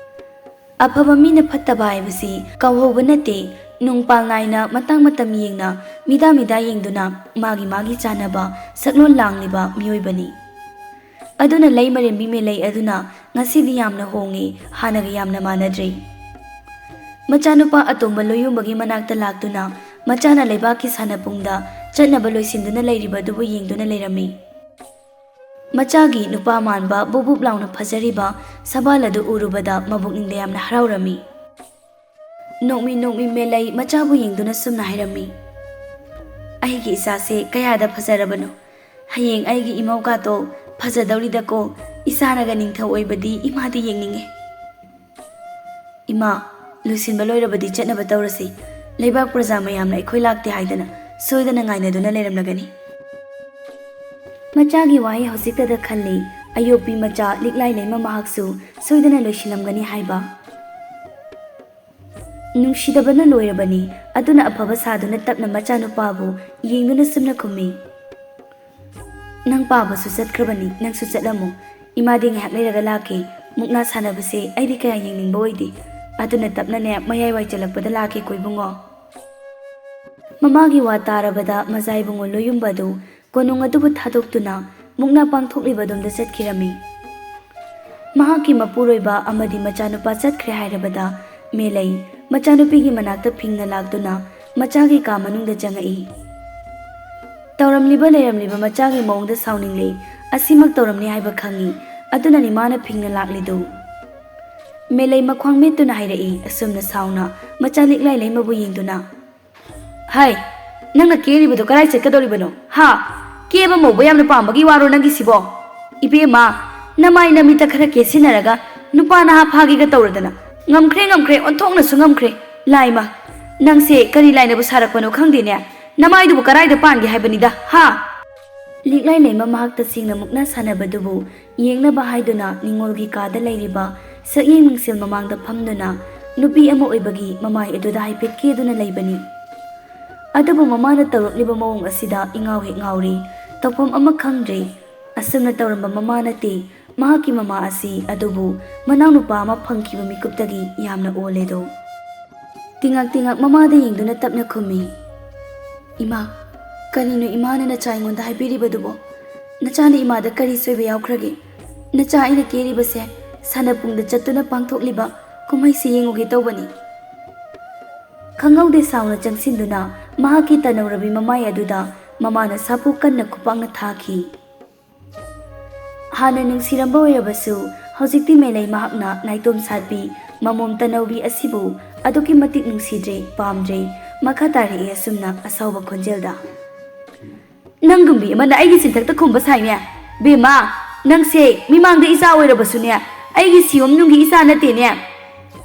ꯑꯐꯕ ꯃꯤꯅ ꯐꯠꯇꯕ ꯍꯥꯏꯕꯁꯤ ꯀꯧꯍꯧꯕ ꯅꯠꯇꯦ꯫ ꯅꯨꯡꯄꯥꯜ ꯅꯥꯏꯅ ꯃꯇꯥꯡ ꯃꯇꯝ ꯌꯦꯡꯅ ꯃꯤꯗꯥ ꯃꯤꯗꯥ ꯌꯦꯡꯗꯨꯅ ꯃꯥꯒꯤ ꯃꯥꯒꯤ ꯆꯥꯟꯅꯕ ꯁꯛꯂꯣꯟ ꯂꯥꯡꯂꯤꯕ ꯃꯤꯑꯣꯏꯕꯅꯤ꯫ ꯑꯗꯨꯅ ꯂꯩꯃꯔꯦꯝꯕꯤ ꯃꯦꯂꯩ ꯑꯗꯨꯅ ꯉꯁꯤꯗꯤ ꯌꯥꯝꯅ ꯍꯣꯡꯉꯤ, ꯍꯥꯟꯅꯒ ꯌꯥꯝꯅ ꯃꯥꯟꯅꯗ꯭ꯔꯦ꯫ ꯃꯆꯥꯅꯨꯄꯥ ꯑꯇꯣꯝꯕ ꯂꯣꯌꯨꯝꯕꯒꯤ ꯃꯅꯥꯛꯇ ꯂꯥꯛꯇꯨꯅ ꯃꯆꯥꯅ ꯂꯩꯕꯥꯛꯀꯤ ꯁꯥꯟꯅꯄꯨꯡꯗ ꯆꯠꯅꯕ ꯂꯣꯏꯁꯤꯟꯗꯨꯅ ꯂꯩꯔꯤꯕ ꯑꯗꯨꯕꯨ ꯌꯦꯡꯗꯨꯅ ꯂꯩꯔꯝꯃꯤ꯫ ꯃꯆꯥꯒꯤ ꯅꯨꯄꯥ ꯃꯥꯟꯕ ꯕꯨꯞ ꯕꯨꯞ ꯂꯥꯎꯅ ꯐꯖꯔꯤꯕ ꯁꯕꯥꯜ ꯑꯗꯨ ꯎꯔꯨꯕꯗ ꯃꯕꯨꯛꯅꯤꯡꯗ ꯌꯥꯝꯅ ꯍꯔꯥꯎꯔꯝꯃꯤ꯫ ꯅꯣꯛꯃꯤ ꯅꯣꯛꯃꯤ ꯃꯦꯂꯩ ꯃꯆꯥꯕꯨ ꯌꯦꯡꯗꯨꯅ ꯁꯨꯝꯅ ꯍꯥꯏꯔꯝꯃꯤ, ꯑꯩꯒꯤ ꯏꯆꯥꯁꯦ ꯀꯌꯥꯗ ꯐꯖꯔꯕꯅꯣ! ꯍꯌꯦꯡ ꯑꯩꯒꯤ ꯏꯃꯧ ꯀꯥꯇꯣ ꯐꯖꯗꯧꯔꯤꯗꯀꯣ꯫ ꯏꯆꯥꯅꯒ ꯅꯤꯡꯊꯧ ꯑꯣꯏꯕꯗꯤ ꯏꯃꯥꯗꯤ ꯌꯦꯡꯅꯤꯡꯉꯦ꯫ ꯏꯃꯥ, ꯂꯣꯏꯁꯤꯟꯕ ꯂꯣꯏꯔꯕꯗꯤ ꯆꯠꯅꯕ ꯇꯧꯔꯁꯤ꯫ ꯂꯩꯕꯥꯛ ꯄ꯭ꯔꯖꯥ ꯃꯌꯥꯝꯅ ꯑꯩꯈꯣꯏ ꯂꯥꯛꯇꯦ ꯍꯥꯏꯗꯅ ꯁꯣꯏꯗꯅ ꯉꯥꯏꯅꯗꯨꯅ ꯂꯩꯔꯝꯂꯒꯅꯤ꯫ ꯃꯆꯥꯒꯤ ꯋꯥꯍꯩ ꯍꯧꯖꯤꯛꯇꯗ ꯈꯜꯂꯤ, ꯑꯌꯣꯛꯄꯤ ꯃꯆꯥ ꯂꯤꯛꯂꯥꯏ ꯂꯩꯃ ꯃꯍꯥꯛꯁꯨ ꯁꯣꯏꯗꯅ ꯂꯣꯏꯁꯤꯜꯂꯝꯒꯅꯤ ꯍꯥꯏꯕ꯫ ꯅꯨꯡꯁꯤꯗꯕꯅ ꯂꯣꯏꯔꯕꯅꯤ꯫ ꯑꯗꯨꯅ ꯑꯐꯕ ꯁꯥꯗꯨꯅ ꯇꯞꯅ ꯃꯆꯥꯅꯨꯄꯥꯕꯨ ꯌꯦꯡꯗꯨꯅ ꯁꯨꯝꯅ ꯈꯨꯝꯃꯤ, "ꯅꯪ ꯄꯥꯕꯁꯨ ꯆꯠꯈ꯭ꯔꯕꯅꯤ, ꯅꯪꯁꯨ ꯆꯠꯂꯝꯃꯨ꯫ ꯏꯃꯥꯗꯤ ꯉꯥꯏꯍꯥꯛ ꯂꯩꯔꯒ ꯂꯥꯛꯀꯦ꯫ ꯃꯨꯛꯅꯥ ꯁꯥꯟꯅꯕꯁꯦ ꯑꯩꯗꯤ ꯀꯌꯥ ꯌꯦꯡꯅꯤꯡꯕ ꯑꯣꯏꯗꯦ꯫ ꯑꯗꯨꯅ ꯇꯞꯅꯅꯦ ꯃꯌꯥꯏ ꯋꯥꯏ ꯆꯜꯂꯛꯄꯗ ꯂꯥꯛꯀꯦꯀꯣ ꯏꯕꯨꯡꯉꯣ꯫" ꯃꯃꯥꯒꯤ ꯋꯥ ꯇꯥꯔꯕꯗ ꯃꯆꯥ ꯏꯕꯨꯡꯉꯣ ꯂꯣꯌꯨꯝꯕ ꯑꯗꯨ ꯀꯣꯅꯨꯡ ꯑꯗꯨꯕꯨ ꯊꯥꯗꯣꯛꯇꯨꯅ ꯃꯨꯛꯅꯥ ꯄꯥꯡꯊꯣꯛꯂꯤꯕ ꯑꯗꯣꯝꯗ ꯆꯠꯈꯤꯔꯝꯃꯤ꯫ ꯃꯍꯥꯛꯀꯤ ꯃꯄꯨꯔꯣꯏꯕ ꯑꯃꯗꯤ ꯃꯆꯥꯅꯨꯄꯥ ꯆꯠꯈ꯭ꯔꯦ ꯍꯥꯏꯔꯕꯗ ꯃꯦꯂꯩ ꯃꯆꯥꯅꯨꯄꯤꯒꯤ ꯃꯅꯥꯛꯇ ꯐꯤꯡꯅ ꯂꯥꯛꯇꯨꯅ ꯃꯆꯥꯒꯤ ꯀꯥ ꯃꯅꯨꯡꯗ ꯆꯪꯉꯛꯏ꯫ ꯇꯧꯔꯝꯂꯤꯕ ꯂꯩꯔꯝꯂꯤꯕ ꯃꯆꯥꯒꯤ ꯃꯑꯣꯡꯗ ꯁꯥꯎꯅꯤꯡꯂꯦ꯫ ꯑꯁꯤꯃꯛ ꯇꯧꯔꯝꯅꯤ ꯍꯥꯏꯕ ꯈꯪꯉꯤ, ꯑꯗꯨꯅꯅꯤ ꯃꯥꯅ ꯐꯤꯡꯅ ꯂꯥꯛꯂꯤꯗꯨ꯫ ꯃꯦꯂꯩ ꯃꯈ꯭ꯋꯥꯡ ꯃꯦꯠꯇꯨꯅ ꯍꯥꯏꯔꯛꯏ, ꯑꯁꯨꯝꯅ ꯁꯥꯎꯅ ꯃꯆꯥ ꯂꯤꯛꯂꯥꯏ ꯂꯩꯃꯕꯨ ꯌꯦꯡꯗꯨꯅ꯫ "ꯍꯥꯏ, ꯅꯪꯅ ꯀꯦꯔꯤꯕꯗꯣ ꯀꯔꯥꯏ ꯆꯠꯀꯗꯧꯔꯤꯕꯅꯣ? ꯍꯥ? ꯀꯦꯕ ꯃꯧꯕ ꯌꯥꯝꯅ ꯄꯥꯝꯕꯒꯤ ꯋꯥꯔꯣ ꯅꯪꯒꯤꯁꯤꯕꯣ? ꯏꯕꯦꯝꯃ, ꯅꯃꯥꯏ ꯅꯃꯤꯠꯇ ꯈꯔ ꯀꯦꯁꯤꯟꯅꯔꯒ ꯅꯨꯄꯥ ꯅꯍꯥ ꯐꯥꯒꯦꯒ ꯇꯧꯔꯗꯅ꯫ ꯉꯝꯈ꯭ꯔꯦ, ꯉꯝꯈ꯭ꯔꯦ, ꯑꯣꯟꯊꯣꯛꯅꯁꯨ ꯉꯝꯈ꯭ꯔꯦ꯫ ꯂꯥꯏꯃ, ꯅꯪꯁꯦ ꯀꯔꯤ ꯂꯥꯏꯅꯕꯨ ꯁꯥꯔꯛꯄꯅꯣ ꯈꯪꯗꯦꯅꯦ꯫ ꯅꯃꯥꯏꯗꯨꯕꯨ ꯀꯔꯥꯏꯗ ꯄꯥꯟꯒꯦ ꯍꯥꯏꯕꯅꯤꯗ, ꯍꯥ?" ꯂꯤꯛꯂꯥꯏ ꯂꯩꯃ ꯃꯍꯥꯛ ꯇꯁꯦꯡꯅ ꯃꯨꯛꯅꯥ ꯁꯥꯟꯅꯕꯗꯨꯕꯨ ꯌꯦꯡꯅꯕ ꯍꯥꯏꯗꯨꯅ ꯅꯤꯉꯣꯜꯒꯤ ꯀꯥꯗ ꯂꯩꯔꯤꯕ ꯁꯛꯌꯦꯡ ꯃꯤꯡꯁꯦꯜ ꯃꯃꯥꯡꯗ ꯐꯝꯗꯨꯅ ꯅꯨꯄꯤ ꯑꯃ ꯑꯣꯏꯕꯒꯤ ꯃꯃꯥꯏ ꯑꯗꯨꯗ ꯍꯥꯏꯐꯦꯠ ꯀꯦꯗꯨꯅ ꯂꯩꯕꯅꯤ꯫ ꯑꯗꯨꯕꯨ ꯃꯃꯥꯅ ꯇꯧꯔꯛꯂꯤꯕ ꯃꯑꯣꯡ ꯑꯁꯤꯗ ꯏꯉꯥꯎ ꯍꯦꯛ ꯉꯥꯎꯔꯦ꯫ ꯇꯧꯐꯝ ꯑꯃ ꯈꯪꯗ꯭ꯔꯦ꯫ ꯑꯁꯨꯝꯅ ꯇꯧꯔꯝꯕ ꯃꯃꯥ ꯅꯠꯇꯦ, ꯃꯍꯥꯛꯀꯤ ꯃꯃꯥ ꯑꯁꯤ ꯑꯗꯨꯕꯨ ꯃꯅꯥꯎꯅꯨꯄꯥ ꯑꯃ ꯐꯪꯈꯤꯕ ꯃꯤꯀꯨꯞꯇꯒꯤ ꯌꯥꯝꯅ ꯑꯣꯜꯂꯦꯗꯣ꯫ ꯇꯤꯉꯛ ꯇꯤꯉꯛ ꯃꯃꯥꯗ ꯌꯦꯡꯗꯨꯅ ꯇꯞꯅ ꯈꯨꯝꯃꯤ, "ꯏꯃꯥ, ꯀꯔꯤꯅꯣ ꯏꯃꯥꯅ ꯅꯆꯥ ꯑꯩꯉꯣꯟꯗ ꯍꯥꯏꯕꯤꯔꯤꯕꯗꯨꯕꯣ? ꯅꯆꯥꯅ ꯏꯃꯥꯗ ꯀꯔꯤ ꯁꯣꯏꯕ ꯌꯥꯎꯈ꯭ꯔꯒꯦ? ꯅꯆꯥ ꯑꯩꯅ ꯀꯦꯔꯤꯕꯁꯦ ꯁꯥꯟꯅꯄꯨꯡꯗ ꯆꯠꯇꯨꯅ ꯄꯥꯡꯊꯣꯛꯂꯤꯕ ꯀꯨꯝꯍꯩꯁꯤ ꯌꯦꯡꯉꯨꯒꯦ ꯇꯧꯕꯅꯤ꯫" ꯈꯪꯍꯧꯗꯦ ꯁꯥꯎꯅ ꯆꯪꯁꯤꯟꯗꯨꯅ ꯃꯍꯥꯛꯀꯤ ꯇꯅꯧꯔꯕꯤ ꯃꯃꯥꯏ ꯑꯗꯨꯗ ꯃꯃꯥꯅ ꯁꯥꯐꯨ ꯀꯟꯅ ꯈꯨꯄꯥꯛꯅ ꯊꯥꯈꯤ꯫ ꯍꯥꯟꯅ ꯅꯨꯡꯁꯤꯔꯝꯕ ꯑꯣꯏꯔꯕꯁꯨ ꯍꯧꯖꯤꯛꯇꯤ ꯃꯦꯂꯩ ꯃꯍꯥꯛꯅ ꯅꯥꯏꯇꯣꯝ ꯁꯥꯠꯄꯤ ꯃꯃꯣꯝ ꯇꯅꯧꯕꯤ ꯑꯁꯤꯕꯨ ꯑꯗꯨꯛꯀꯤ ꯃꯇꯤꯛ ꯅꯨꯡꯁꯤꯗ꯭ꯔꯦ, ꯄꯥꯝꯗ꯭ꯔꯦ꯫ ꯃꯈꯥ ꯇꯥꯔꯛꯑꯦ ꯑꯁꯨꯝꯅ ꯑꯁꯥꯎꯕ ꯈꯣꯟꯖꯦꯜꯗ, "ꯅꯪꯒꯨꯝꯕꯤ ꯑꯃꯅ ꯑꯩꯒꯤ ꯆꯤꯟꯊꯛꯇ ꯈꯨꯝꯕ ꯁꯥꯏꯅꯦ꯫ ꯕꯦꯝꯃ, ꯅꯪꯁꯦ ꯃꯤꯃꯥꯡꯗ ꯏꯆꯥ ꯑꯣꯏꯔꯕꯁꯨꯅꯦ, ꯑꯩꯒꯤ ꯁꯤꯌꯣꯝ ꯅꯨꯡꯒꯤ ꯏꯆꯥ ꯅꯠꯇꯦꯅꯦ꯫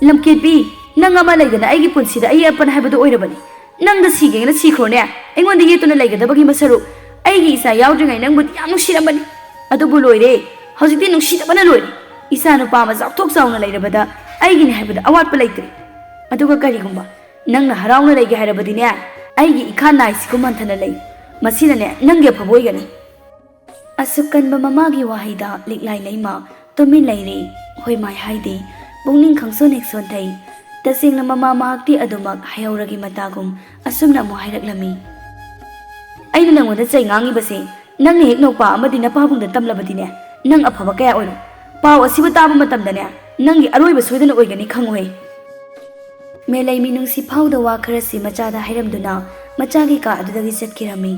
ꯂꯝꯀꯦꯠꯄꯤ, ꯅꯪ ꯑꯃ ꯂꯩꯗꯅ ꯑꯩꯒꯤ ꯄꯨꯟꯁꯤꯗ ꯑꯌꯦꯠ ꯑꯄꯟ ꯍꯥꯏꯕꯗꯨ ꯑꯣꯏꯔꯕꯅꯤ꯫ ꯅꯪꯗ ꯁꯤꯒꯦꯅ ꯁꯤꯈ꯭ꯔꯣꯅꯦ, ꯑꯩꯉꯣꯟꯗ ꯌꯦꯠꯇꯨꯅ ꯂꯩꯒꯗꯕꯒꯤ ꯃꯁꯔꯨꯛ꯫ ꯑꯩꯒꯤ ꯏꯆꯥ ꯌꯥꯎꯗ꯭ꯔꯤꯉꯩ ꯅꯪꯕꯨꯗꯤ ꯌꯥꯝ ꯅꯨꯡꯁꯤꯔꯝꯕꯅꯤ꯫ ꯑꯗꯨꯕꯨ ꯂꯣꯏꯔꯦ, ꯍꯧꯖꯤꯛꯇꯤ ꯅꯨꯡꯁꯤꯗꯕꯅ ꯂꯣꯏꯔꯦ꯫ ꯏꯆꯥ ꯅꯨꯄꯥ ꯑꯃ ꯆꯥꯎꯊꯣꯛ ꯆꯥꯎꯅ ꯂꯩꯔꯕꯗ ꯑꯩꯒꯤꯅꯤ ꯍꯥꯏꯕꯗ ꯑꯋꯥꯠꯄ ꯂꯩꯇ꯭ꯔꯦ꯫ ꯑꯗꯨꯒ ꯀꯔꯤꯒꯨꯝꯕ ꯅꯪꯅ ꯍꯔꯥꯎꯅ ꯂꯩꯒꯦ ꯍꯥꯏꯔꯕꯗꯤꯅꯦ, ꯑꯩꯒꯤ ꯏꯈꯥ ꯅꯥꯏꯁꯤꯒꯨꯝ ꯍꯟꯊꯅ ꯂꯩ꯫ ꯃꯁꯤꯅꯅꯦ, ꯅꯪꯒꯤ ꯑꯐꯕ ꯑꯣꯏꯒꯅꯤ꯫" ꯑꯁꯨꯛ ꯀꯟꯕ ꯃꯃꯥꯒꯤ ꯋꯥꯍꯩꯗ ꯂꯤꯛꯂꯥꯏ ꯂꯩꯃ ꯇꯨꯃꯤꯟ ꯂꯩꯔꯦ꯫ ꯍꯣꯏ ꯃꯥꯏ ꯍꯥꯏꯗꯦ꯫ ꯄꯨꯛꯅꯤꯡ ꯈꯪꯁꯣꯟ ꯍꯦꯛ ꯁꯣꯟꯊꯩ꯫ ꯇꯁꯦꯡꯅ ꯃꯃꯥ ꯃꯍꯥꯛꯇꯤ ꯑꯗꯨꯃꯛ ꯍꯩꯍꯧꯔꯒꯤ ꯃꯇꯥꯒꯨꯝ ꯑꯁꯨꯝꯅ ꯑꯃꯨꯛ ꯍꯥꯏꯔꯛꯂꯝꯃꯤ, "ꯑꯩꯅ ꯅꯪꯉꯣꯟꯗ ꯆꯩ ꯉꯥꯡꯉꯤꯕꯁꯦ ꯅꯪꯅ ꯍꯦꯛ ꯅꯧꯄꯥ ꯑꯃꯗꯤ ꯅꯄꯥꯕꯨꯡꯗ ꯇꯝꯂꯕꯗꯤꯅꯦ, ꯅꯪ ꯑꯐꯕ ꯀꯌꯥ ꯑꯣꯏꯔꯣꯏ꯫ ꯄꯥꯎ ꯑꯁꯤꯕꯨ ꯇꯥꯕ ꯃꯇꯝꯗꯅꯦ, ꯅꯪꯒꯤ ꯑꯔꯣꯏꯕ ꯁꯣꯏꯗꯅ ꯑꯣꯏꯒꯅꯤ, ꯈꯪꯉꯨꯍꯦ꯫" ꯃꯦꯂꯩ ꯃꯤꯅꯨꯡꯁꯤ ꯐꯥꯎꯗ ꯋꯥ ꯈꯔꯁꯤ ꯃꯆꯥꯗ ꯍꯥꯏꯔꯝꯗꯨꯅ ꯃꯆꯥꯒꯤ ꯀꯥ ꯑꯗꯨꯗꯒꯤ ꯆꯠꯈꯤꯔꯝꯃꯤ꯫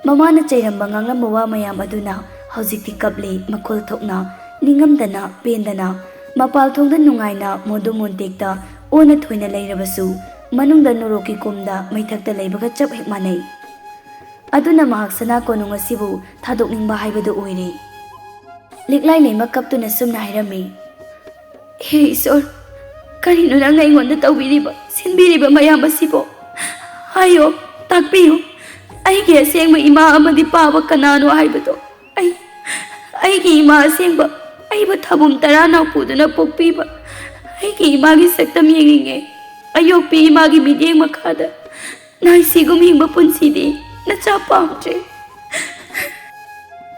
ꯃꯃꯥꯅ ꯆꯩꯔꯝꯕ ꯉꯥꯡꯂꯝꯕ ꯋꯥ ꯃꯌꯥꯝ ꯑꯗꯨꯅ ꯍꯧꯖꯤꯛꯇꯤ ꯀꯞꯂꯤ, ꯃꯈꯣꯜ ꯊꯣꯛꯅ, ꯅꯤꯡꯉꯝꯗꯅ, ꯄꯦꯟꯗꯅ꯫ ꯃꯄꯥꯜ ꯊꯣꯡꯗ ꯅꯨꯡꯉꯥꯏꯅ ꯃꯣꯟꯗꯨ ꯃꯣꯟꯇꯦꯛꯇ ꯑꯣꯟꯅ ꯊꯣꯏꯅ ꯂꯩꯔꯕꯁꯨ, ꯃꯅꯨꯡꯗ ꯅꯣꯔꯣꯛꯀꯤ ꯀꯨꯝꯗ ꯃꯩꯊꯛꯇ ꯂꯩꯕꯒ ꯆꯞ ꯍꯦꯛ ꯃꯥꯟꯅꯩ꯫ ꯑꯗꯨꯅ ꯃꯍꯥꯛ ꯁꯅꯥ ꯀꯣꯅꯨꯡ ꯑꯁꯤꯕꯨ ꯊꯥꯗꯣꯛꯅꯤꯡꯕ ꯍꯥꯏꯕꯗꯨ ꯑꯣꯏꯔꯦ꯫ ꯂꯤꯛꯂꯥꯏ ꯂꯩꯃ ꯀꯞꯇꯨꯅ ꯁꯨꯝꯅ ꯍꯥꯏꯔꯝꯃꯤ, "ꯍꯦ ꯏꯁꯣꯔ, ꯀꯔꯤꯅꯣ ꯅꯪꯅ ꯑꯩꯉꯣꯟꯗ ꯇꯧꯕꯤꯔꯤꯕ, ꯁꯤꯟꯕꯤꯔꯤꯕ ꯃꯌꯥꯝ ꯑꯁꯤꯕꯣ? ꯍꯥꯏꯌꯣ, ꯇꯥꯛꯄꯤꯌꯨ꯫ ꯑꯩꯒꯤ ꯑꯁꯦꯡꯕ ꯏꯃꯥ ꯑꯃꯗꯤ ꯄꯥꯕ ꯀꯅꯥꯅꯣ ꯍꯥꯏꯕꯗꯣ꯫ ꯑꯩ, ꯑꯩꯒꯤ ꯏꯃꯥ ꯑꯁꯦꯡꯕ, ꯑꯩꯕꯨ ꯊꯥꯕꯨꯝ ꯇꯔꯥ ꯅꯥꯎꯄꯨꯗꯨꯅ ꯄꯣꯛꯄꯤꯕ ꯑꯩꯒꯤ ꯏꯃꯥꯒꯤ ꯁꯛꯇꯝ ꯌꯦꯡꯅꯤꯡꯉꯦ꯫ ꯑꯌꯣꯛꯄꯤ ꯏꯃꯥꯒꯤ ꯃꯤꯠꯌꯦꯡ ꯃꯈꯥꯗ ꯅꯥꯏꯁꯤꯒꯨꯝ ꯍꯤꯡꯕ ꯄꯨꯟꯁꯤꯗꯤ ꯅꯆꯥ ꯄꯥꯝꯗ꯭ꯔꯦ꯫"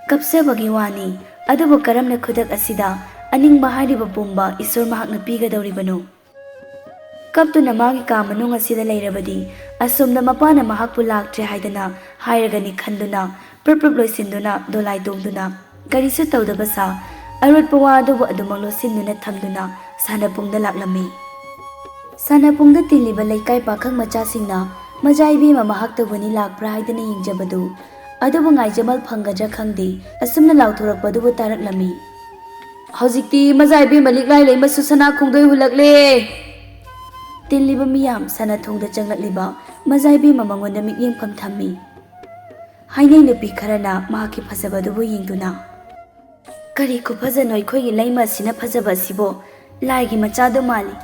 ꯀꯞꯆꯕꯒꯤ ꯋꯥꯅꯤ, ꯑꯗꯨꯕꯨ ꯀꯔꯝꯅ ꯈꯨꯗꯛ ꯑꯁꯤꯗ ꯑꯅꯤꯡꯕ ꯍꯥꯏꯔꯤꯕ ꯄꯨꯝꯕ ꯏꯁꯣꯔ ꯃꯍꯥꯛꯅ ꯄꯤꯒꯗꯧꯔꯤꯕꯅꯣ? ꯀꯞꯇꯨꯅ ꯃꯥꯒꯤ ꯀꯥ ꯃꯅꯨꯡ ꯑꯁꯤꯗ ꯂꯩꯔꯕꯗꯤ, ꯑꯁꯣꯝꯗ ꯃꯄꯥꯅ ꯃꯍꯥꯛꯄꯨ ꯂꯥꯛꯇ꯭ꯔꯦ ꯍꯥꯏꯗꯅ ꯍꯥꯏꯔꯒꯅꯤ ꯈꯟꯗꯨꯅ, ꯄ꯭ꯔꯨꯞ ꯄ꯭ꯔꯨꯞ ꯂꯣꯏꯁꯤꯟꯗꯨꯅ, ꯗꯣꯂꯥꯏ ꯇꯣꯡꯗꯨꯅ, ꯀꯔꯤꯁꯨ ꯇꯧꯗꯕ ꯁꯥ, ꯑꯔꯣꯠꯄ ꯋꯥ ꯑꯗꯨꯕꯨ ꯑꯗꯨꯃꯛ ꯂꯣꯠꯁꯤꯟꯗꯨꯅ ꯊꯝꯗꯨꯅ ꯁꯥꯟꯅꯄꯨꯡꯗ ꯂꯥꯛꯂꯝꯃꯤ꯫ ꯁꯥꯟꯅꯄꯨꯡꯗ ꯇꯤꯜꯂꯤꯕ ꯂꯩꯀꯥꯏ ꯄꯥꯈꯪ ꯃꯆꯥꯁꯤꯡꯅ ꯃꯖꯥ ꯏꯕꯦꯝꯃ ꯃꯍꯥꯛꯇꯕꯨꯅꯤ ꯂꯥꯛꯄ꯭ꯔꯥ ꯍꯥꯏꯗꯅ ꯌꯦꯡꯖꯕꯗꯨ, ꯑꯗꯨꯕꯨ ꯉꯥꯏꯖꯃꯜ ꯐꯪꯒꯗ꯭ꯔꯥ ꯈꯪꯗꯦ, ꯑꯁꯨꯝꯅ ꯂꯥꯎꯊꯣꯔꯛꯄꯗꯨꯕꯨ ꯇꯥꯔꯛꯂꯝꯃꯤ꯫ "ꯍꯧꯖꯤꯛꯇꯤ ꯃꯖꯥ ꯏꯕꯦꯝꯃ ꯂꯤꯛꯂꯥꯏ ꯂꯩꯃꯁꯨ ꯁꯅꯥ ꯈꯣꯡꯗꯣꯏ ꯍꯨꯜꯂꯛꯂꯦ꯫" ꯇꯤꯜꯂꯤꯕ ꯃꯤꯌꯥꯝ ꯁꯅꯥꯊꯣꯡꯗ ꯆꯪꯂꯛꯂꯤꯕ ꯃꯖꯥ ꯏꯕꯦꯝꯃ ꯃꯉꯣꯟꯗ ꯃꯤꯠꯌꯦꯡꯐꯝ ꯊꯝꯃꯤ꯫ ꯍꯥꯏꯅꯩ ꯅꯨꯄꯤ ꯈꯔꯅ ꯃꯍꯥꯛꯀꯤ ꯐꯖꯕꯗꯨꯕꯨ ꯌꯦꯡꯗꯨꯅ, "ꯀꯔꯤ ꯈꯨꯐꯖꯅꯣ ꯑꯩꯈꯣꯏꯒꯤ ꯂꯩꯃ ꯑꯁꯤꯅ ꯐꯖꯕ ꯑꯁꯤꯕꯣ? ꯂꯥꯏꯒꯤ ꯃꯆꯥꯗꯨ ꯃꯥꯜꯂꯤ꯫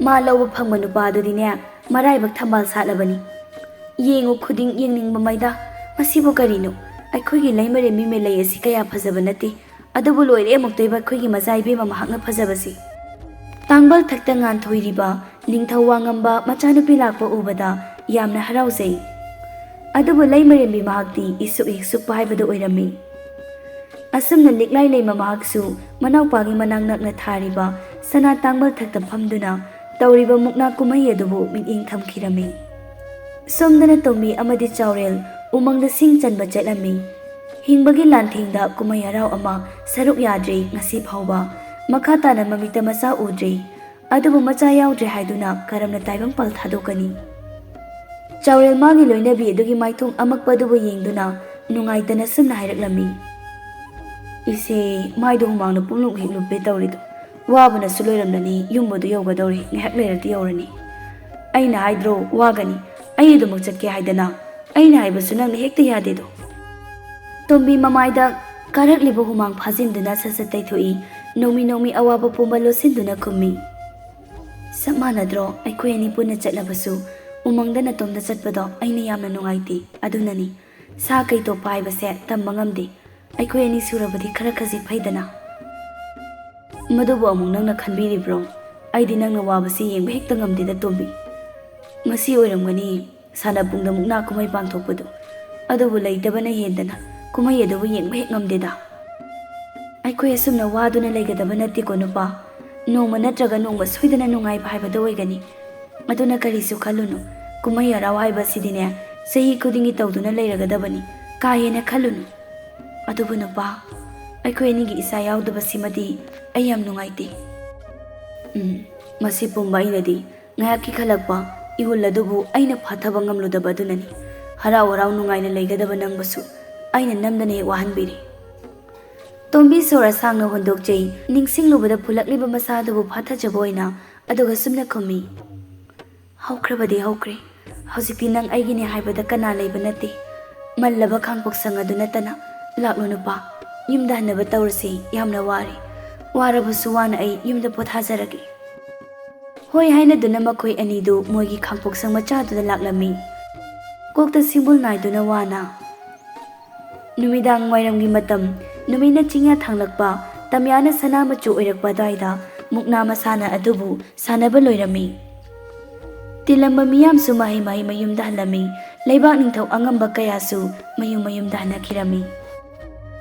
ꯃꯥ ꯂꯧꯕ ꯐꯪꯕ ꯅꯨꯄꯥꯗꯨꯗꯤꯅꯦ, ꯃꯔꯥꯏꯕꯛ ꯊꯝꯕꯥꯜ ꯁꯥꯠꯂꯕꯅꯤ꯫ ꯌꯦꯡꯉꯨ ꯈꯨꯗꯤꯡ ꯌꯦꯡꯅꯤꯡꯕ ꯃꯩꯗ꯫ ꯃꯁꯤꯕꯨ ꯀꯔꯤꯅꯣ? ꯑꯩꯈꯣꯏꯒꯤ ꯂꯩꯃꯔꯦꯝꯕꯤ ꯃꯦꯂꯩ ꯑꯁꯤ ꯀꯌꯥ ꯐꯖꯕ ꯅꯠꯇꯦ꯫ ꯑꯗꯨꯕꯨ ꯂꯣꯏꯔꯦ ꯑꯃꯨꯛꯇꯣꯏꯕ ꯑꯩꯈꯣꯏꯒꯤ ꯃꯆꯥ ꯏꯕꯦꯝꯃ ꯃꯍꯥꯛꯅ ꯐꯖꯕꯁꯤ꯫" ꯇꯥꯡꯕꯜ ꯊꯛꯇ ꯉꯥꯟꯊꯣꯏꯔꯤꯕ ꯅꯤꯡꯊꯧ ꯋꯥꯉꯝꯕ ꯃꯆꯥꯅꯨꯄꯤ ꯂꯥꯛꯄ ꯎꯕꯗ ꯌꯥꯝꯅ ꯍꯔꯥꯎꯖꯩ꯫ ꯑꯗꯨꯕꯨ ꯂꯩꯃꯔꯦꯝꯕꯤ ꯃꯍꯥꯛꯇꯤ ꯏꯁꯨꯛ ꯍꯦꯛ ꯁꯨꯛꯄ ꯍꯥꯏꯕꯗꯨ ꯑꯣꯏꯔꯝꯃꯤ꯫ ꯑꯁꯨꯝꯅ ꯂꯤꯛꯂꯥꯏ ꯂꯩꯃ ꯃꯍꯥꯛꯁꯨ ꯃꯅꯥꯎꯄꯥꯒꯤ ꯃꯅꯥꯛ ꯅꯛꯅ ꯊꯥꯔꯤꯕ ꯁꯅꯥ ꯇꯥꯡꯕꯜ ꯊꯛꯇ ꯐꯝꯗꯨꯅ ꯇꯧꯔꯤꯕ ꯃꯨꯛꯅꯥ ꯀꯨꯝꯍꯩ ꯑꯗꯨꯕꯨ ꯃꯤꯠꯌꯦꯡ ꯊꯝꯈꯤꯔꯝꯃꯤ꯫ ꯁꯣꯝꯗꯅ ꯇꯣꯝꯕꯤ ꯑꯃꯗꯤ ꯆꯥꯎꯔꯦꯜ ꯎꯃꯪꯗ ꯁꯤꯡ ꯆꯟꯕ ꯆꯠꯂꯝꯃꯤ꯫ ꯍꯤꯡꯕꯒꯤ ꯂꯥꯟꯊꯦꯡꯗ ꯀꯨꯝꯍꯩ ꯍꯔꯥꯎ ꯑꯃ ꯁꯔꯨꯛ ꯌꯥꯗ꯭ꯔꯤ ꯉꯁꯤ ꯐꯥꯎꯕ꯫ ꯃꯈꯥ ꯇꯥꯅ ꯃꯃꯤꯠꯇ ꯃꯆꯥ ꯎꯗ꯭ꯔꯤ꯫ ꯑꯗꯨꯕꯨ ꯃꯆꯥ ꯌꯥꯎꯗ꯭ꯔꯦ ꯍꯥꯏꯗꯨꯅ ꯀꯔꯝꯅ ꯇꯥꯏꯕꯪꯄꯥꯜ ꯊꯥꯗꯣꯛꯀꯅꯤ? ꯆꯥꯎꯔꯦꯜ ꯃꯥꯒꯤ ꯂꯣꯏꯅꯕꯤ ꯑꯗꯨꯒꯤ ꯃꯥꯏꯊꯣꯡ ꯑꯃꯛꯄ ꯑꯗꯨꯕꯨ ꯌꯦꯡꯗꯨꯅ ꯅꯨꯡꯉꯥꯏꯇꯅ ꯁꯨꯝꯅ ꯍꯥꯏꯔꯛꯂꯝꯃꯤ꯫ "ꯏꯆꯦ, ꯃꯥꯏꯗꯣ ꯍꯨꯃꯥꯡꯅ ꯄꯨꯡꯂꯨꯞ ꯍꯦꯛ ꯂꯨꯞꯄꯦ ꯇꯧꯔꯤꯗꯣ꯫ ꯋꯥꯕꯅꯁꯨ ꯂꯣꯏꯔꯝꯂꯅꯤ, ꯌꯨꯝꯕꯨꯗꯨ ꯌꯧꯒꯗꯧꯔꯦ, ꯉꯥꯏꯍꯥꯛ ꯂꯩꯔꯗꯤ ꯌꯧꯔꯅꯤ꯫ ꯑꯩꯅ ꯍꯥꯏꯗ꯭ꯔꯣ, ꯋꯥꯒꯅꯤ, ꯑꯩ ꯑꯗꯨꯃꯛ ꯆꯠꯀꯦ ꯍꯥꯏꯗꯅ꯫ ꯑꯩꯅ ꯍꯥꯏꯕꯁꯨ ꯅꯪꯅ ꯍꯦꯛꯇ ꯌꯥꯗꯦꯗꯣ꯫" ꯇꯣꯝꯕꯤ ꯃꯃꯥꯏꯗ ꯀꯥꯔꯛꯂꯤꯕ ꯍꯨꯃꯥꯡ ꯐꯥꯖꯤꯟꯗꯨꯅ ꯁꯠ ꯁꯠ ꯇꯩꯊꯣꯛꯏ꯫ ꯅꯣꯡꯃꯤ ꯅꯣꯡꯃꯤ ꯑꯋꯥꯕ ꯄꯨꯝꯕ ꯂꯣꯠꯁꯤꯟꯗꯨꯅ ꯈꯨꯝꯃꯤ꯫ "ꯆꯞ ꯃꯥꯟꯅꯗ꯭ꯔꯣ? ꯑꯩꯈꯣꯏ ꯑꯅꯤ ꯄꯨꯟꯅ ꯆꯠꯂꯕꯁꯨ ꯎꯃꯪꯗ ꯅꯇꯣꯝꯗ ꯆꯠꯄꯗꯣ ꯑꯩꯅ ꯌꯥꯝꯅ ꯅꯨꯡꯉꯥꯏꯇꯦ꯫ ꯑꯗꯨꯅꯅꯤ, ꯁꯥ ꯀꯩ ꯇꯣꯛꯄ ꯍꯥꯏꯕꯁꯦ ꯇꯝꯕ ꯉꯝꯗꯦ꯫ ꯑꯩꯈꯣꯏ ꯑꯅꯤ ꯁꯨꯔꯕꯗꯤ ꯈꯔ ꯈꯖꯤꯛ ꯐꯩꯗꯅ꯫" "ꯃꯗꯨꯕꯨ ꯑꯃꯨꯛ ꯅꯪꯅ ꯈꯟꯕꯤꯔꯤꯕ꯭ꯔꯣ? ꯑꯩꯗꯤ ꯅꯪꯅ ꯋꯥꯕꯁꯤ ꯌꯦꯡꯕ ꯍꯦꯛꯇ ꯉꯝꯗꯦꯗ, ꯇꯣꯝꯕꯤ꯫ ꯃꯁꯤ ꯑꯣꯏꯔꯝꯒꯅꯤ ꯁꯥꯟꯅꯄꯨꯡꯗ ꯃꯨꯛꯅꯥ ꯀꯨꯝꯍꯩ ꯄꯥꯡꯊꯣꯛꯄꯗꯨ꯫ ꯑꯗꯨꯕꯨ ꯂꯩꯇꯕꯅ ꯍꯦꯟꯗꯅ ꯀꯨꯝꯍꯩ ꯑꯗꯨꯕꯨ ꯌꯦꯡꯕ ꯍꯦꯛ ꯉꯝꯗꯦꯗ꯫" "ꯑꯩꯈꯣꯏ ꯑꯁꯨꯝꯅ ꯋꯥꯗꯨꯅ ꯂꯩꯒꯗꯕ ꯅꯠꯇꯦꯀꯣ ꯅꯨꯄꯥ꯫ ꯅꯣꯡꯃ ꯅꯠꯇ꯭ꯔꯒ ꯅꯣꯡꯃ ꯁꯣꯏꯗꯅ ꯅꯨꯡꯉꯥꯏꯕ ꯍꯥꯏꯕꯗꯨ ꯑꯣꯏꯒꯅꯤ꯫ ꯑꯗꯨꯅ ꯀꯔꯤꯁꯨ ꯈꯜꯂꯨꯅꯨ꯫ ꯀꯨꯝꯍꯩ ꯍꯔꯥꯎ ꯍꯥꯏꯕꯁꯤꯗꯤꯅꯦ, ꯆꯍꯤ ꯈꯨꯗꯤꯡꯒꯤ ꯇꯧꯗꯨꯅ ꯂꯩꯔꯒꯗꯕꯅꯤ꯫ ꯀꯥ ꯍꯦꯟꯅ ꯈꯜꯂꯨꯅꯨ꯫ ꯑꯗꯨꯕꯨ ꯅꯨꯄꯥ, ꯑꯩꯈꯣꯏ ꯑꯅꯤꯒꯤ ꯏꯆꯥ ꯌꯥꯎꯗꯕꯁꯤꯃꯗꯤ ꯑꯩ ꯌꯥꯝ ꯅꯨꯡꯉꯥꯏꯇꯦ꯫" "ꯎꯝ, ꯃꯁꯤ ꯄꯨꯝꯕ ꯑꯩꯅꯗꯤ ꯉꯥꯏꯍꯥꯛꯀꯤ ꯈꯜꯂꯛꯄ ꯏꯍꯨꯜ ꯑꯗꯨꯕꯨ ꯑꯩꯅ ꯐꯥꯊꯕ ꯉꯝꯂꯨꯗꯕ ꯑꯗꯨꯅꯅꯤ꯫ ꯍꯔꯥꯎ ꯍꯔꯥꯎ ꯅꯨꯡꯉꯥꯏꯅ ꯂꯩꯒꯗꯕ ꯅꯪꯕꯨꯁꯨ ꯑꯩꯅ ꯅꯝꯗꯅ ꯍꯦꯛ ꯋꯥꯍꯟꯕꯤꯔꯦ꯫" ꯇꯣꯝꯕꯤ ꯁꯣꯔ ꯑꯁꯥꯡꯅ ꯍꯣꯟꯗꯣꯛꯆꯩ꯫ ꯅꯤꯡꯁꯤꯡꯂꯨꯕꯗ ꯐꯨꯜꯂꯛꯂꯤꯕ ꯃꯁꯥ ꯑꯗꯨꯕꯨ ꯐꯥꯊꯖꯕ ꯑꯣꯏꯅ, ꯑꯗꯨꯒ ꯁꯨꯝꯅ ꯈꯨꯝꯃꯤ, "ꯍꯧꯈ꯭ꯔꯕꯗꯤ ꯍꯧꯈ꯭ꯔꯦ꯫ ꯍꯧꯖꯤꯛꯇꯤ ꯅꯪ ꯑꯩꯒꯤꯅꯦ ꯍꯥꯏꯕꯗ ꯀꯅꯥ ꯂꯩꯕ ꯅꯠꯇꯦ꯫ ꯃꯜꯂꯕ ꯈꯥꯡꯄꯣꯛꯁꯪ ꯑꯗꯨ ꯅꯠꯇꯅ꯫ ꯂꯥꯛꯂꯣ ꯅꯨꯄꯥ, ꯌꯨꯝꯗ ꯍꯟꯅꯕ ꯇꯧꯔꯁꯤ꯫ ꯌꯥꯝꯅ ꯋꯥꯔꯦ꯫ ꯋꯥꯔꯕꯁꯨ ꯋꯥꯅ ꯑꯩ ꯌꯨꯝꯗ ꯄꯣꯊꯥꯖꯔꯒꯦ"꯫ ꯍꯣꯏ ꯍꯥꯏꯅꯗꯨꯅ ꯃꯈꯣꯏ ꯑꯅꯤꯗꯨ ꯃꯣꯏꯒꯤ ꯈꯥꯡꯄꯣꯛꯁꯪ ꯃꯆꯥꯗꯨꯗ ꯂꯥꯛꯂꯝꯃꯤ꯫ ꯀꯣꯛꯇ ꯁꯤꯡꯕꯨꯜ ꯅꯥꯏꯗꯨꯅ ꯋꯥꯅ꯫ ꯅꯨꯃꯤꯗꯥꯡ ꯋꯥꯏꯔꯝꯒꯤ ꯃꯇꯝ, ꯅꯨꯃꯤꯠꯅ ꯆꯤꯡꯌꯥ ꯊꯥꯡꯂꯛꯄ, ꯇꯝꯌꯥꯅ ꯁꯅꯥ ꯃꯆꯨ ꯑꯣꯏꯔꯛꯄ ꯑꯗꯨꯋꯥꯏꯗ ꯃꯨꯛꯅꯥ ꯃꯁꯥꯟꯅ ꯑꯗꯨꯕꯨ ꯁꯥꯟꯅꯕ ꯂꯣꯏꯔꯝꯃꯤ꯫ ꯇꯤꯜꯂꯝꯕ ꯃꯤꯌꯥꯝꯁꯨ ꯃꯍꯩ ꯃꯍꯩ ꯃꯌꯨꯝꯗ ꯍꯜꯂꯝꯃꯤ꯫ ꯂꯩꯕꯥꯛ ꯅꯤꯡꯊꯧ ꯑꯉꯝꯕ ꯀꯌꯥꯁꯨ ꯃꯌꯨꯝ ꯃꯌꯨꯝꯗ ꯍꯟꯅꯈꯤꯔꯝꯃꯤ꯫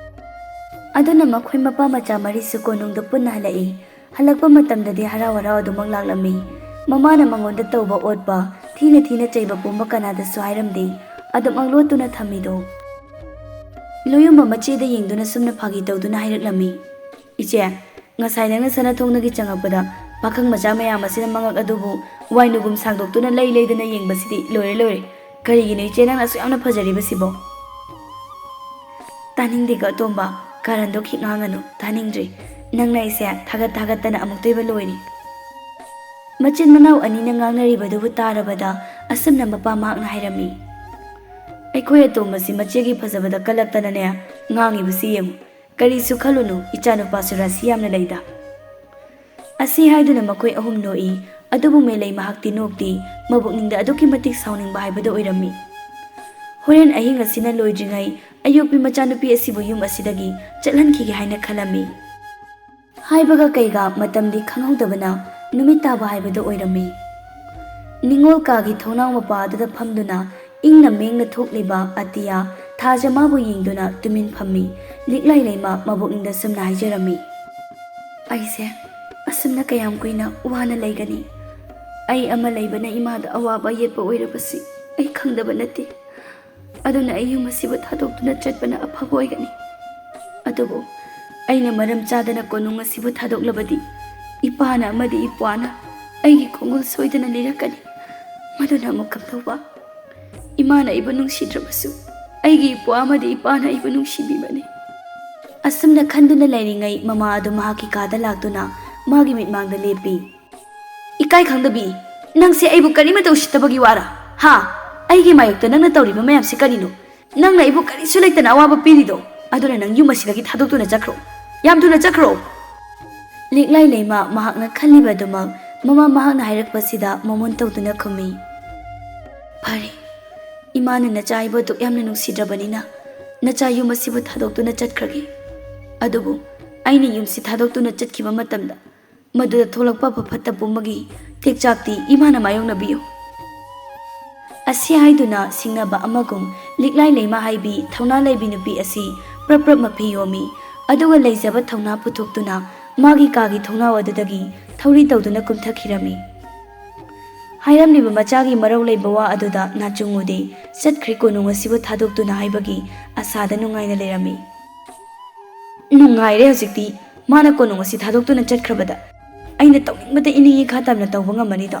ꯑꯗꯨꯅ ꯃꯈꯣꯏ ꯃꯄꯥ ꯃꯆꯥ ꯃꯔꯤꯁꯨ ꯀꯣꯅꯨꯡꯗ ꯄꯨꯟꯅ ꯍꯜꯂꯛꯏ꯫ ꯍꯜꯂꯛꯄ ꯃꯇꯝꯗꯗꯤ ꯍꯔꯥꯎ ꯍꯔꯥꯎ ꯑꯗꯨꯃꯛ ꯂꯥꯛꯂꯝꯃꯤ꯫ ꯃꯃꯥꯅ ꯃꯉꯣꯟꯗ ꯇꯧꯕ ꯑꯣꯠꯄ, ꯊꯤꯅ ꯊꯤꯅ ꯆꯩꯕ ꯄꯨꯝꯕ ꯀꯅꯥꯗꯁꯨ ꯍꯥꯏꯔꯝꯗꯦ꯫ ꯑꯗꯨꯃꯛ ꯂꯣꯠꯇꯨꯅ ꯊꯝꯃꯤꯗꯣ꯫ ꯂꯣꯌꯨꯝꯕ ꯃꯆꯦꯗ ꯌꯦꯡꯗꯨꯅ ꯁꯨꯝꯅ ꯐꯥꯒꯤ ꯇꯧꯗꯨꯅ ꯍꯥꯏꯔꯛꯂꯝꯃꯤ, "ꯏꯆꯦ, ꯉꯁꯥꯏ ꯅꯪꯅ ꯁꯅꯥꯊꯣꯡꯗꯒꯤ ꯆꯪꯉꯛꯄꯗ ꯄꯥꯈꯪ ꯃꯆꯥ ꯃꯌꯥꯝ ꯑꯁꯤꯅ ꯃꯉꯛ ꯑꯗꯨꯕꯨ ꯋꯥꯏꯅꯨꯒꯨꯝ ꯁꯥꯡꯗꯣꯛꯇꯨꯅ ꯂꯩ ꯂꯩꯗꯅ ꯌꯦꯡꯕꯁꯤꯗꯤ ꯂꯣꯏꯔꯦ ꯂꯣꯏꯔꯦ꯫ ꯀꯔꯤꯒꯤꯅꯣ ꯏꯆꯦ ꯅꯪꯅ ꯑꯁꯨꯛ ꯌꯥꯝꯅ ꯐꯖꯔꯤꯕꯁꯤꯕꯣ?" "ꯇꯥꯅꯤꯡꯗꯦꯀꯣ ꯑꯇꯣꯝꯕ, ꯀꯥꯔꯟꯗꯣ ꯈꯤꯛ ꯉꯥꯡꯒꯅꯨ, ꯇꯥꯅꯤꯡꯗ꯭ꯔꯦ꯫ ꯅꯪꯅ ꯑꯩꯁꯦ ꯊꯥꯒꯠ ꯊꯥꯒꯠꯇꯅ ꯑꯃꯨꯛꯇꯣꯏꯕ ꯂꯣꯏꯔꯦ"꯫ ꯃꯆꯤꯟ ꯃꯅꯥꯎ ꯑꯅꯤꯅ ꯉꯥꯡꯅꯔꯤꯕꯗꯨꯕꯨ ꯇꯥꯔꯕꯗ ꯑꯁꯨꯝꯅ ꯃꯄꯥ ꯃꯍꯥꯛꯅ ꯍꯥꯏꯔꯝꯃꯤ, "ꯑꯩꯈꯣꯏ ꯑꯇꯣꯝꯕꯁꯤ ꯃꯆꯦꯒꯤ ꯐꯖꯕꯗ ꯀꯜꯂꯛꯇꯅꯅꯦ ꯉꯥꯡꯉꯤꯕꯁꯤ ꯌꯦꯡꯉꯨ꯫ ꯀꯔꯤꯁꯨ ꯈꯜꯂꯨꯅꯨ, ꯏꯆꯥꯅꯨꯄꯥꯁꯨ ꯔꯥꯁꯤ ꯌꯥꯝꯅ ꯂꯩꯗ"꯫ ꯑꯁꯤ ꯍꯥꯏꯗꯨꯅ ꯃꯈꯣꯏ ꯑꯍꯨꯝ ꯅꯣꯛꯏ꯫ ꯑꯗꯨꯕꯨ ꯃꯦꯂꯩ ꯃꯍꯥꯛꯇꯤ ꯅꯣꯛꯇꯦ꯫ ꯃꯕꯨꯛꯅꯤꯡꯗ ꯑꯗꯨꯛꯀꯤ ꯃꯇꯤꯛ ꯁꯥꯎꯅꯤꯡꯕ ꯍꯥꯏꯕꯗꯨ ꯑꯣꯏꯔꯝꯃꯤ꯫ ꯍꯣꯔꯦꯟ ꯑꯍꯤꯡ ꯑꯁꯤꯅ ꯂꯣꯏꯗ꯭ꯔꯤꯉꯩ ꯑꯌꯣꯛꯄꯤ ꯃꯆꯥꯅꯨꯄꯤ ꯑꯁꯤꯕꯨ ꯌꯨꯝ ꯑꯁꯤꯗꯒꯤ ꯆꯠꯍꯟꯈꯤꯒꯦ ꯍꯥꯏꯅ ꯈꯜꯂꯝꯃꯤ꯫ ꯍꯥꯏꯕꯒ ꯀꯩꯒ ꯃꯇꯝꯗꯤ ꯈꯪꯍꯧꯗꯕꯅ ꯅꯨꯃꯤꯠ ꯇꯥꯕ ꯍꯥꯏꯕꯗꯨ ꯑꯣꯏꯔꯝꯃꯤ꯫ ꯅꯤꯡꯉꯣꯜ ꯀꯥꯒꯤ ꯊꯣꯡꯅꯥꯎ ꯃꯄꯥ ꯑꯗꯨꯗ ꯐꯝꯗꯨꯅ ꯏꯪꯅ ꯃꯦꯡꯅ ꯊꯣꯛꯂꯤꯕ ꯑꯇꯤꯌꯥ ꯊꯥꯖ ꯃꯥꯕꯨ ꯌꯦꯡꯗꯨꯅ ꯇꯨꯃꯤꯟ ꯐꯝꯃꯤ꯫ ꯂꯤꯛꯂꯥꯏ ꯂꯩꯃ ꯃꯕꯨꯛꯅꯤꯡꯗ ꯁꯨꯝꯅ ꯍꯥꯏꯖꯔꯝꯃꯤ, "ꯑꯩꯁꯦ ꯑꯁꯨꯝꯅ ꯀꯌꯥꯝ ꯀꯨꯏꯅ ꯋꯥꯅ ꯂꯩꯒꯅꯤ? ꯑꯩ ꯑꯃ ꯂꯩꯕꯅ ꯏꯃꯥꯗ ꯑꯋꯥꯕ ꯌꯦꯠꯄ ꯑꯣꯏꯔꯕꯁꯤ ꯑꯩ ꯈꯪꯗꯕ ꯅꯠꯇꯦ꯫ ꯑꯗꯨꯅ ꯑꯩ ꯌꯨꯝ ꯑꯁꯤꯕꯨ ꯊꯥꯗꯣꯛꯇꯨꯅ ꯆꯠꯄꯅ ꯑꯐꯕ ꯑꯣꯏꯒꯅꯤ꯫ ꯑꯗꯨꯕꯨ ꯑꯩꯅ ꯃꯔꯝ ꯆꯥꯗꯅ ꯀꯣꯅꯨꯡ ꯑꯁꯤꯕꯨ ꯊꯥꯗꯣꯛꯂꯕꯗꯤ ꯏꯄꯥꯅ ꯑꯃꯗꯤ ꯏꯄ꯭ꯋꯥꯅ ꯑꯩꯒꯤ ꯈꯣꯡꯒꯨꯜ ꯁꯣꯏꯗꯅ ꯂꯤꯔꯛꯀꯅꯤ꯫ ꯃꯗꯨꯅ ꯑꯃꯨꯛ ꯀꯝꯗꯧꯕ? ꯏꯃꯥꯅ ꯑꯩꯕꯨ ꯅꯨꯡꯁꯤꯗ꯭ꯔꯕꯁꯨ ꯑꯩꯒꯤ ꯏꯄ꯭ꯋꯥ ꯑꯃꯗꯤ ꯏꯄꯥꯅ ꯑꯩꯕꯨ ꯅꯨꯡꯁꯤꯕꯤꯕꯅꯤ"꯫ ꯑꯁꯨꯝꯅ ꯈꯟꯗꯨꯅ ꯂꯩꯔꯤꯉꯩ ꯃꯃꯥ ꯑꯗꯨ ꯃꯍꯥꯛꯀꯤ ꯀꯥꯗ ꯂꯥꯛꯇꯨꯅ ꯃꯥꯒꯤ ꯃꯤꯠꯃꯥꯡꯗ ꯂꯦꯞꯄꯤ꯫ "ꯏꯀꯥꯏ ꯈꯪꯗꯕꯤ, "ꯅꯪꯁꯦ ꯑꯩꯕꯨ ꯀꯔꯤꯃꯇ ꯎꯁꯤꯠꯇꯕꯒꯤ ꯋꯥꯔꯥ? ꯍꯥ? ꯑꯩꯒꯤ ꯃꯥꯌꯣꯛꯇ ꯅꯪꯅ ꯇꯧꯔꯤꯕ ꯃꯌꯥꯝꯁꯤ ꯀꯔꯤꯅꯣ? ꯅꯪꯅ ꯑꯩꯕꯨ ꯀꯔꯤꯁꯨ ꯂꯩꯇꯅ ꯑꯋꯥꯕ ꯄꯤꯔꯤꯗꯣ? ꯑꯗꯨꯅ ꯅꯪ ꯌꯨꯝ ꯑꯁꯤꯗꯒꯤ ꯊꯥꯗꯣꯛꯇꯨꯅ ꯆꯠꯈ꯭ꯔꯣ꯫ ꯌꯥꯝ ꯊꯨꯅ ꯆꯠꯈ꯭ꯔꯣ!" ꯂꯤꯛꯂꯥꯏ ꯂꯩꯃ ꯃꯍꯥꯛꯅ ꯈꯜꯂꯤꯕ ꯑꯗꯨꯃꯛ ꯃꯃꯥ ꯃꯍꯥꯛꯅ ꯍꯥꯏꯔꯛꯄꯁꯤꯗ ꯃꯃꯣꯟ ꯇꯧꯗꯨꯅ ꯈꯨꯝꯃꯤ, "ꯐꯔꯦ, ꯏꯃꯥꯅ ꯅꯆꯥ ꯑꯩꯕꯨ ꯑꯗꯨꯛ ꯌꯥꯝꯅ ꯅꯨꯡꯁꯤꯗ꯭ꯔꯕꯅꯤꯅ ꯅꯆꯥ ꯌꯨꯝ ꯑꯁꯤꯕꯨ ꯊꯥꯗꯣꯛꯇꯨꯅ ꯆꯠꯈ꯭ꯔꯒꯦ꯫ ꯑꯗꯨꯕꯨ ꯑꯩꯅ ꯌꯨꯝꯁꯤ ꯊꯥꯗꯣꯛꯇꯨꯅ ꯆꯠꯈꯤꯕ ꯃꯇꯝꯗ ꯃꯗꯨꯗ ꯊꯣꯛꯂꯛꯄ ꯑꯐ ꯐꯠꯇ ꯄꯨꯝꯕꯒꯤ ꯇꯦꯛꯆꯥꯛꯇꯤ ꯏꯃꯥꯅ ꯃꯥꯌꯣꯛꯅꯕꯤꯌꯨ꯫" ꯑꯁꯤ ꯍꯥꯏꯗꯨꯅ ꯁꯤꯡꯅꯕ ꯑꯃꯒꯨꯝ ꯂꯤꯛꯂꯥꯏ ꯂꯩꯃ ꯍꯥꯏꯕꯤ ꯊꯧꯅꯥ ꯂꯩꯕꯤ ꯅꯨꯄꯤ ꯑꯁꯤ ꯄ꯭ꯔꯞ ꯄ꯭ꯔꯞ ꯃꯐꯤ ꯌꯣꯝꯃꯤ꯫ ꯑꯗꯨꯒ ꯂꯩꯖꯕ ꯊꯧꯅꯥ ꯄꯨꯊꯣꯛꯇꯨꯅ ꯃꯥꯒꯤ ꯀꯥꯒꯤ ꯊꯣꯡꯅꯥꯎ ꯑꯗꯨꯗꯒꯤ ꯊꯧꯔꯤ ꯇꯧꯗꯨꯅ ꯀꯨꯝꯊꯈꯤꯔꯝꯃꯤ꯫ ꯍꯥꯏꯔꯝꯂꯤꯕ ꯃꯆꯥꯒꯤ ꯃꯔꯧ ꯂꯩꯕ ꯋꯥ ꯑꯗꯨꯗ ꯅꯥꯆꯨꯡꯉꯨꯗꯦ꯫ ꯆꯠꯈ꯭ꯔꯦ ꯀꯣꯅꯨꯡ ꯑꯁꯤꯕꯨ ꯊꯥꯗꯣꯛꯇꯨꯅ ꯍꯥꯏꯕꯒꯤ ꯑꯁꯥꯗ ꯅꯨꯡꯉꯥꯏꯅ ꯂꯩꯔꯝꯃꯤ꯫ "ꯅꯨꯡꯉꯥꯏꯔꯦ ꯍꯧꯖꯤꯛꯇꯤ꯫ ꯃꯥꯅ ꯀꯣꯅꯨꯡ ꯑꯁꯤ ꯊꯥꯗꯣꯛꯇꯨꯅ ꯆꯠꯈ꯭ꯔꯕꯗ ꯑꯩꯅ ꯇꯧꯅꯤꯡꯕꯗ ꯏꯅꯤꯡ ꯏꯈꯥ ꯇꯝꯅ ꯇꯧꯕ ꯉꯝꯃꯅꯤꯗꯣ꯫"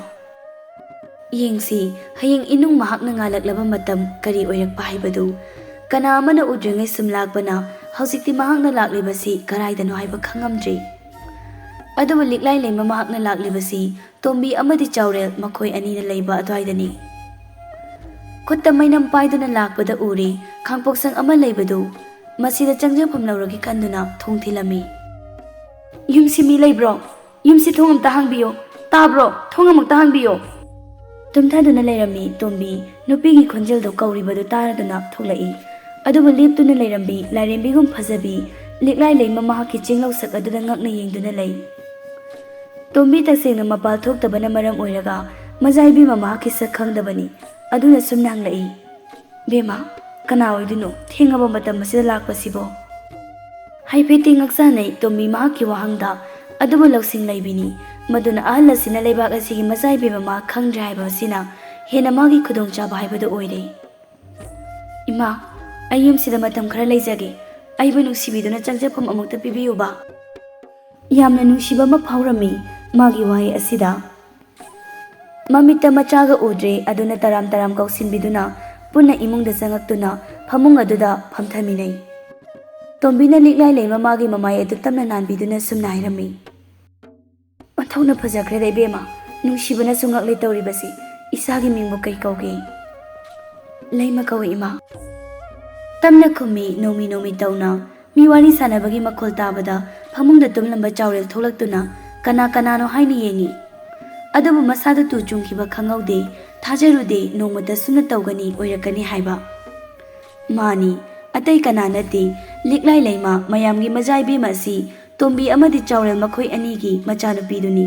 ꯌꯦꯡꯁꯤ, ꯍꯌꯦꯡ ꯏꯅꯨꯡ ꯃꯍꯥꯛꯅ ꯉꯥꯜꯂꯛꯂꯕ ꯃꯇꯝ ꯀꯔꯤ ꯑꯣꯏꯔꯛꯄ ꯍꯥꯏꯕꯗꯨ꯫ ꯀꯅꯥ ꯑꯃꯅ ꯎꯗ꯭ꯔꯤꯉꯩ ꯁꯨꯝ ꯂꯥꯛꯄꯅ ꯍꯧꯖꯤꯛꯇꯤ ꯃꯍꯥꯛꯅ ꯂꯥꯛꯂꯤꯕꯁꯤ ꯀꯔꯥꯏꯗꯅꯣ ꯍꯥꯏꯕ ꯈꯪꯉꯝꯗ꯭ꯔꯤ꯫ ꯑꯗꯨꯕꯨ ꯂꯤꯛꯂꯥꯏ ꯂꯩꯃ ꯃꯍꯥꯛꯅ ꯂꯥꯛꯂꯤꯕꯁꯤ ꯇꯣꯝꯕꯤ ꯑꯃꯗꯤ ꯆꯥꯎꯔꯦꯜ ꯃꯈꯣꯏ ꯑꯅꯤꯅ ꯂꯩꯕ ꯑꯗꯨꯋꯥꯏꯗꯅꯤ꯫ ꯈꯨꯠꯇ ꯃꯩꯅꯝ ꯄꯥꯏꯗꯨꯅ ꯂꯥꯛꯄꯗ ꯎꯔꯦ ꯈꯥꯡꯄꯣꯛꯁꯪ ꯑꯃ ꯂꯩꯕꯗꯨ꯫ ꯃꯁꯤꯗ ꯆꯪꯖꯐꯝ ꯂꯧꯔꯒꯦ ꯈꯟꯗꯨꯅ ꯊꯣꯡ ꯊꯤꯜꯂꯝꯃꯤ꯫ "ꯌꯨꯝꯁꯤ ꯃꯤ ꯂꯩꯕ꯭ꯔꯣ? ꯌꯨꯝꯁꯤ ꯊꯣꯡ ꯑꯝꯇ ꯍꯥꯡꯕꯤꯌꯣ꯫ ꯇꯥꯕ꯭ꯔꯣ? ꯊꯣꯡ ꯑꯃꯨꯛꯇ ꯍꯥꯡꯕꯤꯌꯣ꯫" ꯇꯨꯝꯊꯗꯨꯅ ꯂꯩꯔꯝꯃꯤ ꯇꯣꯝꯕꯤ ꯅꯨꯄꯤꯒꯤ ꯈꯣꯟꯖꯦꯜꯗꯨ ꯀꯧꯔꯤꯕꯗꯨ ꯇꯥꯔꯗꯨꯅ ꯊꯣꯛꯂꯛꯏ꯫ ꯑꯗꯨꯕꯨ ꯂꯦꯞꯇꯨꯅ ꯂꯩꯔꯝꯕꯤ ꯂꯥꯏꯔꯦꯝꯕꯤꯒꯨꯝ ꯐꯖꯕꯤ ꯂꯤꯛꯂꯥꯏ ꯂꯩꯃ ꯃꯍꯥꯛꯀꯤ ꯆꯦꯡꯂꯧ ꯁꯛ ꯑꯗꯨꯗ ꯉꯛꯅ ꯌꯦꯡꯗꯨꯅ ꯂꯩ꯫ ꯇꯣꯝꯕꯤ ꯇꯁꯦꯡꯅ ꯃꯄꯥꯜ ꯊꯣꯛꯇꯕꯅ ꯃꯔꯝ ꯑꯣꯏꯔꯒ ꯃꯖꯥ ꯏꯕꯦꯝꯃ ꯃꯍꯥꯛꯀꯤ ꯁꯛ ꯈꯪꯗꯕꯅꯤ꯫ ꯑꯗꯨꯅ ꯁꯨꯝꯅ ꯍꯪꯂꯛꯏ, "ꯕꯦꯝꯃ, ꯀꯅꯥ ꯑꯣꯏꯗꯣꯏꯅꯣ ꯊꯦꯡꯉꯕ ꯃꯇꯝ ꯑꯁꯤꯗ ꯂꯥꯛꯄꯁꯤꯕꯣ?" ꯍꯥꯏꯐꯦꯠꯇꯤ ꯉꯛꯆꯥꯅꯩ ꯇꯣꯝꯕꯤ ꯃꯍꯥꯛꯀꯤ ꯋꯥꯍꯪꯗ꯫ ꯑꯗꯨꯕꯨ ꯂꯧꯁꯤꯡ ꯂꯩꯕꯤꯅꯤ꯫ ꯃꯗꯨꯅ ꯑꯍꯜ ꯑꯁꯤꯅ ꯂꯩꯕꯥꯛ ꯑꯁꯤꯒꯤ ꯃꯖꯥ ꯏꯕꯦꯝꯃ ꯃꯍꯥꯛ ꯈꯪꯗ꯭ꯔꯦ ꯍꯥꯏꯕ ꯑꯁꯤꯅ ꯍꯦꯟꯅ ꯃꯥꯒꯤ ꯈꯨꯗꯣꯡꯆꯥꯕ ꯍꯥꯏꯕꯗꯨ ꯑꯣꯏꯔꯦ꯫ "ꯏꯃꯥ, ꯑꯩ ꯌꯨꯝꯁꯤꯗ ꯃꯇꯝ ꯈꯔ ꯂꯩꯖꯒꯦ꯫ ꯑꯩꯕꯨ ꯅꯨꯡꯁꯤꯕꯤꯗꯨꯅ ꯆꯪꯖꯐꯝ ꯑꯃꯨꯛꯇ ꯄꯤꯕꯤꯌꯨꯕ꯫" ꯌꯥꯝꯅ ꯅꯨꯡꯁꯤꯕ ꯑꯃ ꯐꯥꯎꯔꯝꯃꯤ ꯃꯥꯒꯤ ꯋꯥꯍꯩ ꯑꯁꯤꯗ꯫ ꯃꯃꯤꯠꯇ ꯃꯆꯥꯒ ꯎꯗ꯭ꯔꯦ, ꯑꯗꯨꯅ ꯇꯔꯥꯝ ꯇꯔꯥꯝ ꯀꯧꯁꯤꯟꯕꯤꯗꯨꯅ ꯄꯨꯟꯅ ꯏꯃꯨꯡꯗ ꯆꯪꯉꯛꯇꯨꯅ ꯐꯃꯨꯡ ꯑꯗꯨꯗ ꯐꯝꯊꯃꯤꯟꯅꯩ꯫ ꯇꯣꯝꯕꯤꯅ ꯂꯤꯛꯂꯥꯏ ꯂꯩꯃ ꯃꯥꯒꯤ ꯃꯃꯥꯏ ꯑꯗꯨ ꯇꯞꯅ ꯅꯥꯟꯕꯤꯗꯨꯅ ꯁꯨꯝꯅ ꯍꯥꯏꯔꯝꯃꯤ, "ꯑꯣꯟꯊꯣꯛꯅ ꯐꯖꯈ꯭ꯔꯦꯗ ꯏꯕꯦꯝꯃ, ꯅꯨꯡꯁꯤꯕꯅꯁꯨ ꯉꯛꯂꯦ ꯇꯧꯔꯤꯕꯁꯤ꯫ ꯏꯆꯥꯒꯤ ꯃꯤꯡꯕꯨ ꯀꯩ ꯀꯧꯒꯦ? ꯂꯩꯃ ꯀꯧꯏ, ꯏꯃꯥ꯫ ꯇꯞꯅ ꯈꯨꯝꯃꯤ, ꯅꯣꯡꯃꯤ ꯅꯣꯡꯃꯤ ꯇꯧꯅ꯫ ꯃꯤ ꯋꯥꯔꯤ ꯁꯥꯟꯅꯕꯒꯤ ꯃꯈꯣꯜ ꯇꯥꯕꯗ ꯐꯃꯨꯡꯗ ꯇꯨꯝꯂꯝꯕ ꯆꯥꯎꯔꯦꯜ ꯊꯣꯛꯂꯛꯇꯨꯅ ꯀꯅꯥ ꯀꯅꯥꯅꯣ ꯍꯥꯏꯅ ꯌꯦꯡꯉꯤ꯫ ꯑꯗꯨꯕꯨ ꯃꯁꯥꯗ ꯇꯨ ꯆꯨꯡꯈꯤꯕ ꯈꯪꯍꯧꯗꯦ, ꯊꯥꯖꯔꯨꯗꯦ ꯅꯣꯡꯃꯇ ꯁꯨꯝꯅ ꯇꯧꯒꯅꯤ, ꯑꯣꯏꯔꯛꯀꯅꯤ ꯍꯥꯏꯕ꯫ ꯃꯥꯅꯤ, ꯑꯇꯩ ꯀꯅꯥ ꯅꯠꯇꯦ, ꯂꯤꯛꯂꯥꯏ ꯂꯩꯃ, ꯃꯌꯥꯝꯒꯤ ꯃꯖꯥ ꯏꯕꯦꯝꯃ ꯑꯁꯤ ꯇꯣꯝꯕꯤ ꯑꯃꯗꯤ ꯆꯥꯎꯔꯦꯜ ꯃꯈꯣꯏ ꯑꯅꯤꯒꯤ ꯃꯆꯥꯅꯨꯄꯤꯗꯨꯅꯤ꯫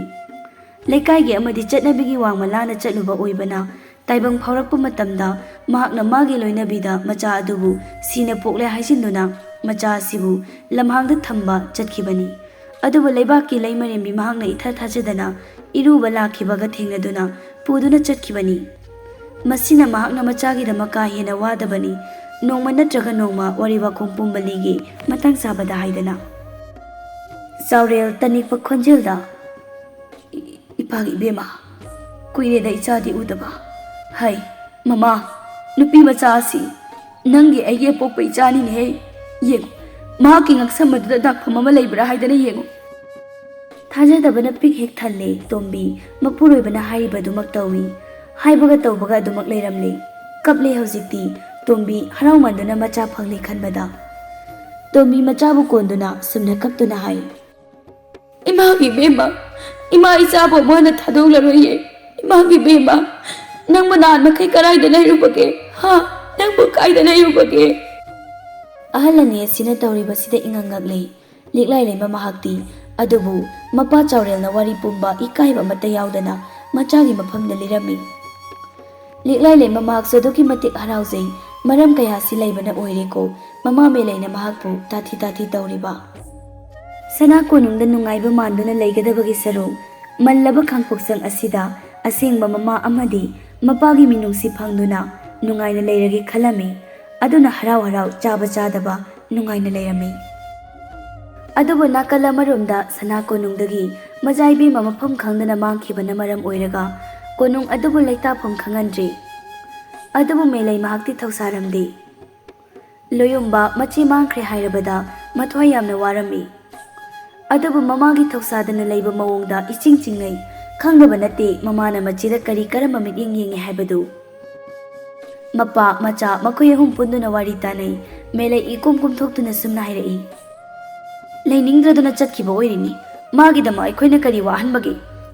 ꯂꯩꯀꯥꯏꯒꯤ ꯑꯃꯗꯤ ꯆꯠꯅꯕꯤꯒꯤ ꯋꯥꯡꯃ ꯂꯥꯟꯅ ꯆꯠꯂꯨꯕ ꯑꯣꯏꯕꯅ, ꯇꯥꯏꯕꯪ ꯐꯥꯎꯔꯛꯄ ꯃꯇꯝꯗ ꯃꯍꯥꯛꯅ ꯃꯥꯒꯤ ꯂꯣꯏꯅꯕꯤꯗ ꯃꯆꯥ ꯑꯗꯨꯕꯨ ꯁꯤꯅ ꯄꯣꯛꯂꯦ ꯍꯥꯏꯖꯤꯟꯗꯨꯅ ꯃꯆꯥ ꯑꯁꯤꯕꯨ ꯂꯝꯍꯥꯡꯗ ꯊꯝꯕ ꯆꯠꯈꯤꯕꯅꯤ꯫ ꯑꯗꯨꯕꯨ ꯂꯩꯕꯥꯛꯀꯤ ꯂꯩꯃꯔꯦꯝꯕꯤ ꯃꯍꯥꯛꯅ ꯏꯊꯥ ꯊꯥꯖꯗꯅ ꯏꯔꯨꯕ ꯂꯥꯛꯈꯤꯕꯒ ꯊꯦꯡꯅꯗꯨꯅ ꯄꯨꯗꯨꯅ ꯆꯠꯈꯤꯕꯅꯤ꯫ ꯃꯁꯤꯅ ꯃꯍꯥꯛꯅ ꯃꯆꯥꯒꯤꯗꯃꯛ ꯀꯥ ꯍꯦꯟꯅ ꯋꯥꯗꯕꯅꯤ꯫ ꯅꯣꯡꯃ ꯅꯠꯇ꯭ꯔꯒ ꯅꯣꯡꯃ ꯋꯥꯔꯤ ꯋꯥꯈꯣꯡ ꯄꯨꯝꯕ ꯂꯤꯒꯦ, ꯃꯇꯥꯡ ꯆꯥꯕꯗ ꯍꯥꯏꯗꯅ꯫ ꯆꯥꯎꯔꯦꯜ ꯇꯅꯤꯛꯄ ꯈꯣꯟꯖꯦꯜꯗ, "ꯏ-, ꯏꯄꯥꯒꯤ ꯏꯕꯦꯝꯃ, ꯀꯨꯏꯔꯦꯗ ꯏꯆꯥꯗꯤ ꯎꯗꯕ꯫ ꯍꯩ, ꯃꯃꯥ, ꯅꯨꯄꯤ ꯃꯆꯥ ꯑꯁꯤ ꯅꯪꯒꯤ ꯑꯩꯒꯤ ꯑꯄꯣꯛꯄ ꯏꯆꯥꯅꯤꯅꯦꯍꯦ꯫ ꯌꯦꯡꯉꯨ, ꯃꯍꯥꯛꯀꯤ ꯉꯛꯁꯝꯕꯗꯨꯗ ꯗꯥꯛꯐꯝ ꯑꯃ ꯂꯩꯕ꯭ꯔꯥ ꯍꯥꯏꯗꯅ ꯌꯦꯡꯉꯨ꯫" ꯊꯥꯖꯗꯕꯅ ꯄꯤꯛ ꯍꯦꯛ ꯊꯜꯂꯦ ꯇꯣꯝꯕꯤ꯫ ꯃꯄꯨꯔꯣꯏꯕꯅ ꯍꯥꯏꯔꯤꯕꯗꯨꯃꯛ ꯇꯧꯏ꯫ ꯍꯥꯏꯕꯒ ꯇꯧꯕꯒ ꯑꯗꯨꯃꯛ ꯂꯩꯔꯝꯂꯦ꯫ ꯀꯞꯂꯦ ꯍꯧꯖꯤꯛꯇꯤ꯫ ꯇꯣꯝꯕꯤ ꯍꯔꯥꯎꯃꯟꯗꯨꯅ ꯃꯆꯥ ꯐꯪꯂꯦ ꯈꯟꯕꯗ꯫ ꯇꯣꯝꯕꯤ ꯃꯆꯥꯕꯨ ꯀꯣꯟꯗꯨꯅ ꯁꯨꯝꯅ ꯀꯞꯇꯨꯅ ꯍꯥꯏ, "ꯏꯃꯥꯒꯤ ꯏꯕꯦꯝꯃ, ꯏꯃꯥ ꯏꯆꯥꯕꯨ ꯑꯃꯨꯛ ꯍꯟꯅ ꯊꯥꯗꯣꯛꯂꯔꯣꯏꯌꯦ꯫ ꯏꯃꯥꯒꯤ ꯏꯕꯦꯝꯃ, ꯅꯪꯕꯨ ꯅꯍꯥꯟ ꯃꯈꯩ ꯀꯗꯥꯏꯗ ꯂꯩꯔꯨꯕꯒꯦ? ꯍꯥ? ꯅꯪꯕꯨ ꯀꯥꯏꯗ ꯂꯩꯔꯨꯕꯒꯦ?" ꯑꯍꯜ ꯑꯅꯤ ꯑꯁꯤꯅ ꯇꯧꯔꯤꯕꯁꯤꯗ ꯏꯉꯛ ꯉꯛꯂꯦ꯫ ꯂꯤꯛꯂꯥꯏ ꯂꯩꯃ ꯃꯍꯥꯛꯇꯤ꯫ ꯑꯗꯨꯕꯨ ꯃꯄꯥ ꯆꯥꯎꯔꯦꯜꯅ ꯋꯥꯔꯤ ꯄꯨꯝꯕ ꯏꯀꯥꯏꯕ ꯑꯃꯠꯇ ꯌꯥꯎꯗꯅ ꯃꯆꯥꯒꯤ ꯃꯐꯝꯗ ꯂꯤꯔꯝꯃꯤ꯫ ꯂꯤꯛꯂꯥꯏ ꯂꯩꯃ ꯃꯍꯥꯛꯁꯨ ꯑꯗꯨꯛꯀꯤ ꯃꯇꯤꯛ ꯍꯔꯥꯎꯖꯩ꯫ ꯃꯔꯝ ꯀꯌꯥꯁꯤ ꯂꯩꯕꯅ ꯑꯣꯏꯔꯦꯀꯣ ꯃꯃꯥ ꯃꯦꯂꯩꯅ ꯃꯍꯥꯛꯄꯨ ꯇꯥꯊꯤ ꯇꯥꯊꯤ ꯇꯧꯔꯤꯕ꯫ ꯁꯅꯥ ꯀꯣꯅꯨꯡꯗ ꯅꯨꯡꯉꯥꯏꯕ ꯃꯥꯟꯗꯨꯅ ꯂꯩꯒꯗꯕꯒꯤ ꯁꯔꯨꯛ, ꯃꯜꯂꯕ ꯈꯥꯡꯄꯣꯛꯁꯪ ꯑꯁꯤꯗ ꯑꯁꯦꯡꯕ ꯃꯃꯥ ꯑꯃꯗꯤ ꯃꯄꯥꯒꯤ ꯃꯤꯅꯨꯡꯁꯤ ꯐꯪꯗꯨꯅ ꯅꯨꯡꯉꯥꯏꯅ ꯂꯩꯔꯒꯦ ꯈꯜꯂꯝꯃꯤ꯫ ꯑꯗꯨꯅ ꯍꯔꯥꯎ ꯍꯔꯥꯎ ꯆꯥꯕ ꯆꯥꯗꯕ ꯅꯨꯡꯉꯥꯏꯅ ꯂꯩꯔꯝꯃꯤ꯫ ꯑꯗꯨꯕꯨ ꯅꯥꯀꯜ ꯑꯃꯔꯣꯝꯗ ꯁꯅꯥ ꯀꯣꯅꯨꯡꯗꯒꯤ ꯃꯖꯥ ꯏꯕꯦꯝꯃ ꯃꯐꯝ ꯈꯪꯗꯅ ꯃꯥꯡꯈꯤꯕꯅ ꯃꯔꯝ ꯑꯣꯏꯔꯒ ꯀꯣꯅꯨꯡ ꯑꯗꯨꯕꯨ ꯂꯩꯇꯥꯐꯝ ꯈꯪꯍꯟꯗ꯭ꯔꯤ꯫ ꯑꯗꯨꯕꯨ ꯃꯦꯂꯩ ꯃꯍꯥꯛꯇꯤ ꯊꯧꯁꯥꯔꯝꯗꯦ꯫ ꯂꯣꯌꯨꯝꯕ ꯃꯆꯦ ꯃꯥꯡꯈ꯭ꯔꯦ ꯍꯥꯏꯔꯕꯗ ꯃꯊ꯭ꯋꯥꯏ ꯌꯥꯝꯅ ꯋꯥꯔꯝꯃꯤ꯫ ꯑꯗꯨꯕꯨ ꯃꯃꯥꯒꯤ ꯊꯧꯁꯥꯗꯅ ꯂꯩꯕ ꯃꯑꯣꯡꯗ ꯏꯆꯤꯡ ꯆꯤꯡꯅꯩ꯫ ꯈꯪꯗꯕ ꯅꯠꯇꯦ ꯃꯃꯥꯅ ꯃꯆꯦꯗ ꯀꯔꯤ ꯀꯔꯝꯕ ꯃꯤꯠꯌꯦꯡ ꯌꯦꯡꯉꯤ ꯍꯥꯏꯕꯗꯨ꯫ ꯃꯄꯥ ꯃꯆꯥ ꯃꯈꯣꯏ ꯑꯍꯨꯝ ꯄꯨꯟꯗꯨꯅ ꯋꯥꯔꯤ ꯇꯥꯅꯩ꯫ ꯃꯦꯂꯩ ꯏꯀꯣꯝ ꯀꯣꯝꯊꯣꯛꯇꯨꯅ ꯁꯨꯝꯅ ꯍꯥꯏꯔꯛꯏ, "ꯂꯩꯅꯤꯡꯗ꯭ꯔꯗꯨꯅ ꯆꯠꯈꯤꯕ ꯑꯣꯏꯔꯤꯅꯤ꯫ ꯃꯥꯒꯤꯗꯃꯛ ꯑꯩꯈꯣꯏꯅ ꯀꯔꯤ ꯋꯥꯍꯟꯕꯒꯦ?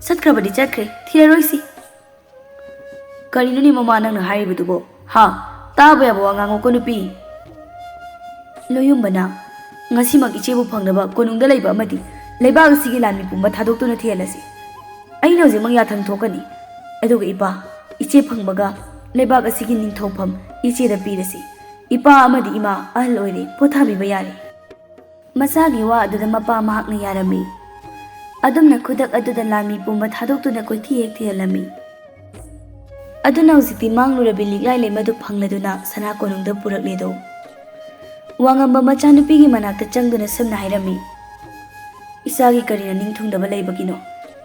ꯆꯠꯈ꯭ꯔꯕꯗꯤ ꯆꯠꯈ꯭ꯔꯦ, ꯊꯤꯔꯔꯣꯏꯁꯤ꯫" "ꯀꯔꯤꯅꯣꯅꯦ ꯃꯃꯥ ꯅꯪꯅ ꯍꯥꯏꯔꯤꯕꯗꯨꯕꯣ? ꯍꯥ? ꯇꯥꯕ ꯌꯥꯕ ꯋꯥ ꯉꯥꯡꯉꯨꯀꯣ ꯅꯨꯄꯤ꯫" ꯂꯣꯌꯨꯝꯕꯅ, "ꯉꯁꯤꯃꯛ ꯏꯆꯦꯕꯨ ꯐꯪꯅꯕ ꯀꯣꯅꯨꯡꯗ ꯂꯩꯕ ꯑꯃꯗꯤ ꯂꯩꯕꯥꯛ ꯑꯁꯤꯒꯤ ꯂꯥꯟꯃꯤ ꯄꯨꯝꯕ ꯊꯥꯗꯣꯛꯇꯨꯅ ꯊꯤꯍꯜꯂꯁꯤ꯫ ꯑꯩꯅ ꯍꯧꯖꯤꯛꯃꯛ ꯌꯥꯊꯪ ꯊꯣꯛꯀꯅꯤ꯫ ꯑꯗꯨꯒ ꯏꯄꯥ, ꯏꯆꯦ ꯐꯪꯕꯒ ꯂꯩꯕꯥꯛ ꯑꯁꯤꯒꯤ ꯅꯤꯡꯊꯧꯐꯝ ꯏꯆꯦꯗ ꯄꯤꯔꯁꯤ꯫ ꯏꯄꯥ ꯑꯃꯗꯤ ꯏꯃꯥ ꯑꯍꯜ ꯑꯣꯏꯔꯦ, ꯄꯣꯊꯥꯕꯤꯕ ꯌꯥꯔꯦ꯫" ꯃꯆꯥꯒꯤ ꯋꯥ ꯑꯗꯨꯗ ꯃꯄꯥ ꯃꯍꯥꯛꯅ ꯌꯥꯔꯝꯃꯤ꯫ ꯑꯗꯨꯝꯅ ꯈꯨꯗꯛ ꯑꯗꯨꯗ ꯂꯥꯟꯃꯤ ꯄꯨꯝꯕ ꯊꯥꯗꯣꯛꯇꯨꯅ ꯀꯣꯏꯊꯤ ꯍꯦꯛ ꯊꯤꯍꯜꯂꯝꯃꯤ꯫ ꯑꯗꯨꯅ ꯍꯧꯖꯤꯛꯇꯤ ꯃꯥꯡꯂꯨꯔꯕꯤ ꯂꯤꯛꯂꯥꯏ ꯂꯩꯃꯗꯨ ꯐꯪꯂꯗꯨꯅ ꯁꯅꯥ ꯀꯣꯅꯨꯡꯗ ꯄꯨꯔꯛꯂꯦꯗꯣ꯫ ꯋꯥꯉꯝꯕ ꯃꯆꯥꯅꯨꯄꯤꯒꯤ ꯃꯅꯥꯛꯇ ꯆꯪꯗꯨꯅ ꯁꯨꯝꯅ ꯍꯥꯏꯔꯝꯃꯤ, "ꯏꯆꯥꯒꯤ ꯀꯔꯤꯅ ꯅꯤꯡꯊꯨꯡꯗꯕ ꯂꯩꯕꯒꯤꯅꯣ?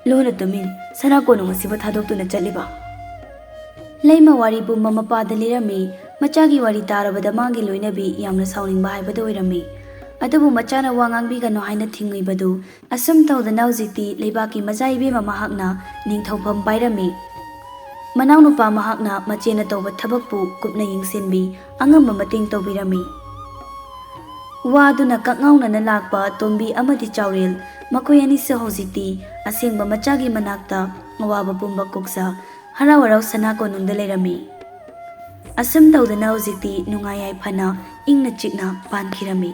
ꯂꯨꯅ ꯇꯨꯃꯤꯟ ꯁꯅꯥ ꯀꯣꯅꯨꯡ ꯑꯁꯤꯕꯨ ꯊꯥꯗꯣꯛꯇꯨꯅ ꯆꯠꯂꯤꯕ?" ꯂꯩꯃ ꯋꯥꯔꯤ ꯄꯨꯝꯕ ꯃꯄꯥꯗ ꯂꯤꯔꯝꯃꯤ꯫ ꯃꯆꯥꯒꯤ ꯋꯥꯔꯤ ꯇꯥꯔꯕꯗ ꯃꯥꯒꯤ ꯂꯣꯏꯅꯕꯤ ꯌꯥꯝꯅ ꯁꯥꯎꯅꯤꯡꯕ ꯍꯥꯏꯕꯗꯨ ꯑꯣꯏꯔꯝꯃꯤ꯫ ꯑꯗꯨꯕꯨ ꯃꯆꯥꯅ ꯋꯥ ꯉꯥꯡꯕꯤꯒꯅꯨ ꯍꯥꯏꯅ ꯊꯤꯡꯂꯤꯕꯗꯨ꯫ ꯑꯁꯨꯝ ꯇꯧꯗꯅ ꯍꯧꯖꯤꯛꯇꯤ ꯂꯩꯕꯥꯛꯀꯤ ꯃꯆꯥ ꯏꯕꯦꯝꯃ ꯃꯍꯥꯛꯅ ꯅꯤꯡꯊꯧꯐꯝ ꯄꯥꯏꯔꯝꯃꯤ꯫ ꯃꯅꯥꯎꯅꯨꯄꯥ ꯃꯍꯥꯛꯅ ꯃꯆꯦꯅ ꯇꯧꯕ ꯊꯕꯛꯄꯨ ꯀꯨꯞꯅ ꯌꯦꯡꯁꯤꯟꯕꯤ, ꯑꯉꯝꯕ ꯃꯇꯦꯡ ꯇꯧꯕꯤꯔꯝꯃꯤ꯫ ꯋꯥꯗꯨꯅ ꯀꯛꯉꯥꯎꯅꯅ ꯂꯥꯛꯄ ꯇꯣꯝꯕꯤ ꯑꯃꯗꯤ ꯆꯥꯎꯔꯦꯜ, ꯃꯈꯣꯏ ꯑꯅꯤꯁꯨ ꯍꯧꯖꯤꯛꯇꯤ ꯑꯁꯦꯡꯕ ꯃꯆꯥꯒꯤ ꯃꯅꯥꯛꯇ ꯑꯋꯥꯕ ꯄꯨꯝꯕ ꯀꯣꯛꯆ ꯍꯔꯥꯎ ꯍꯔꯥꯎ ꯁꯅꯥ ꯀꯣꯅꯨꯡꯗ ꯂꯩꯔꯝꯃꯤ꯫ ꯑꯁꯨꯝ ꯇꯧꯗꯅ ꯍꯧꯖꯤꯛꯇꯤ ꯅꯨꯡꯉꯥꯏ ꯌꯥꯏꯐꯅ ꯏꯪꯅ ꯆꯤꯛꯅ ꯄꯥꯟꯈꯤꯔꯝꯃꯤ꯫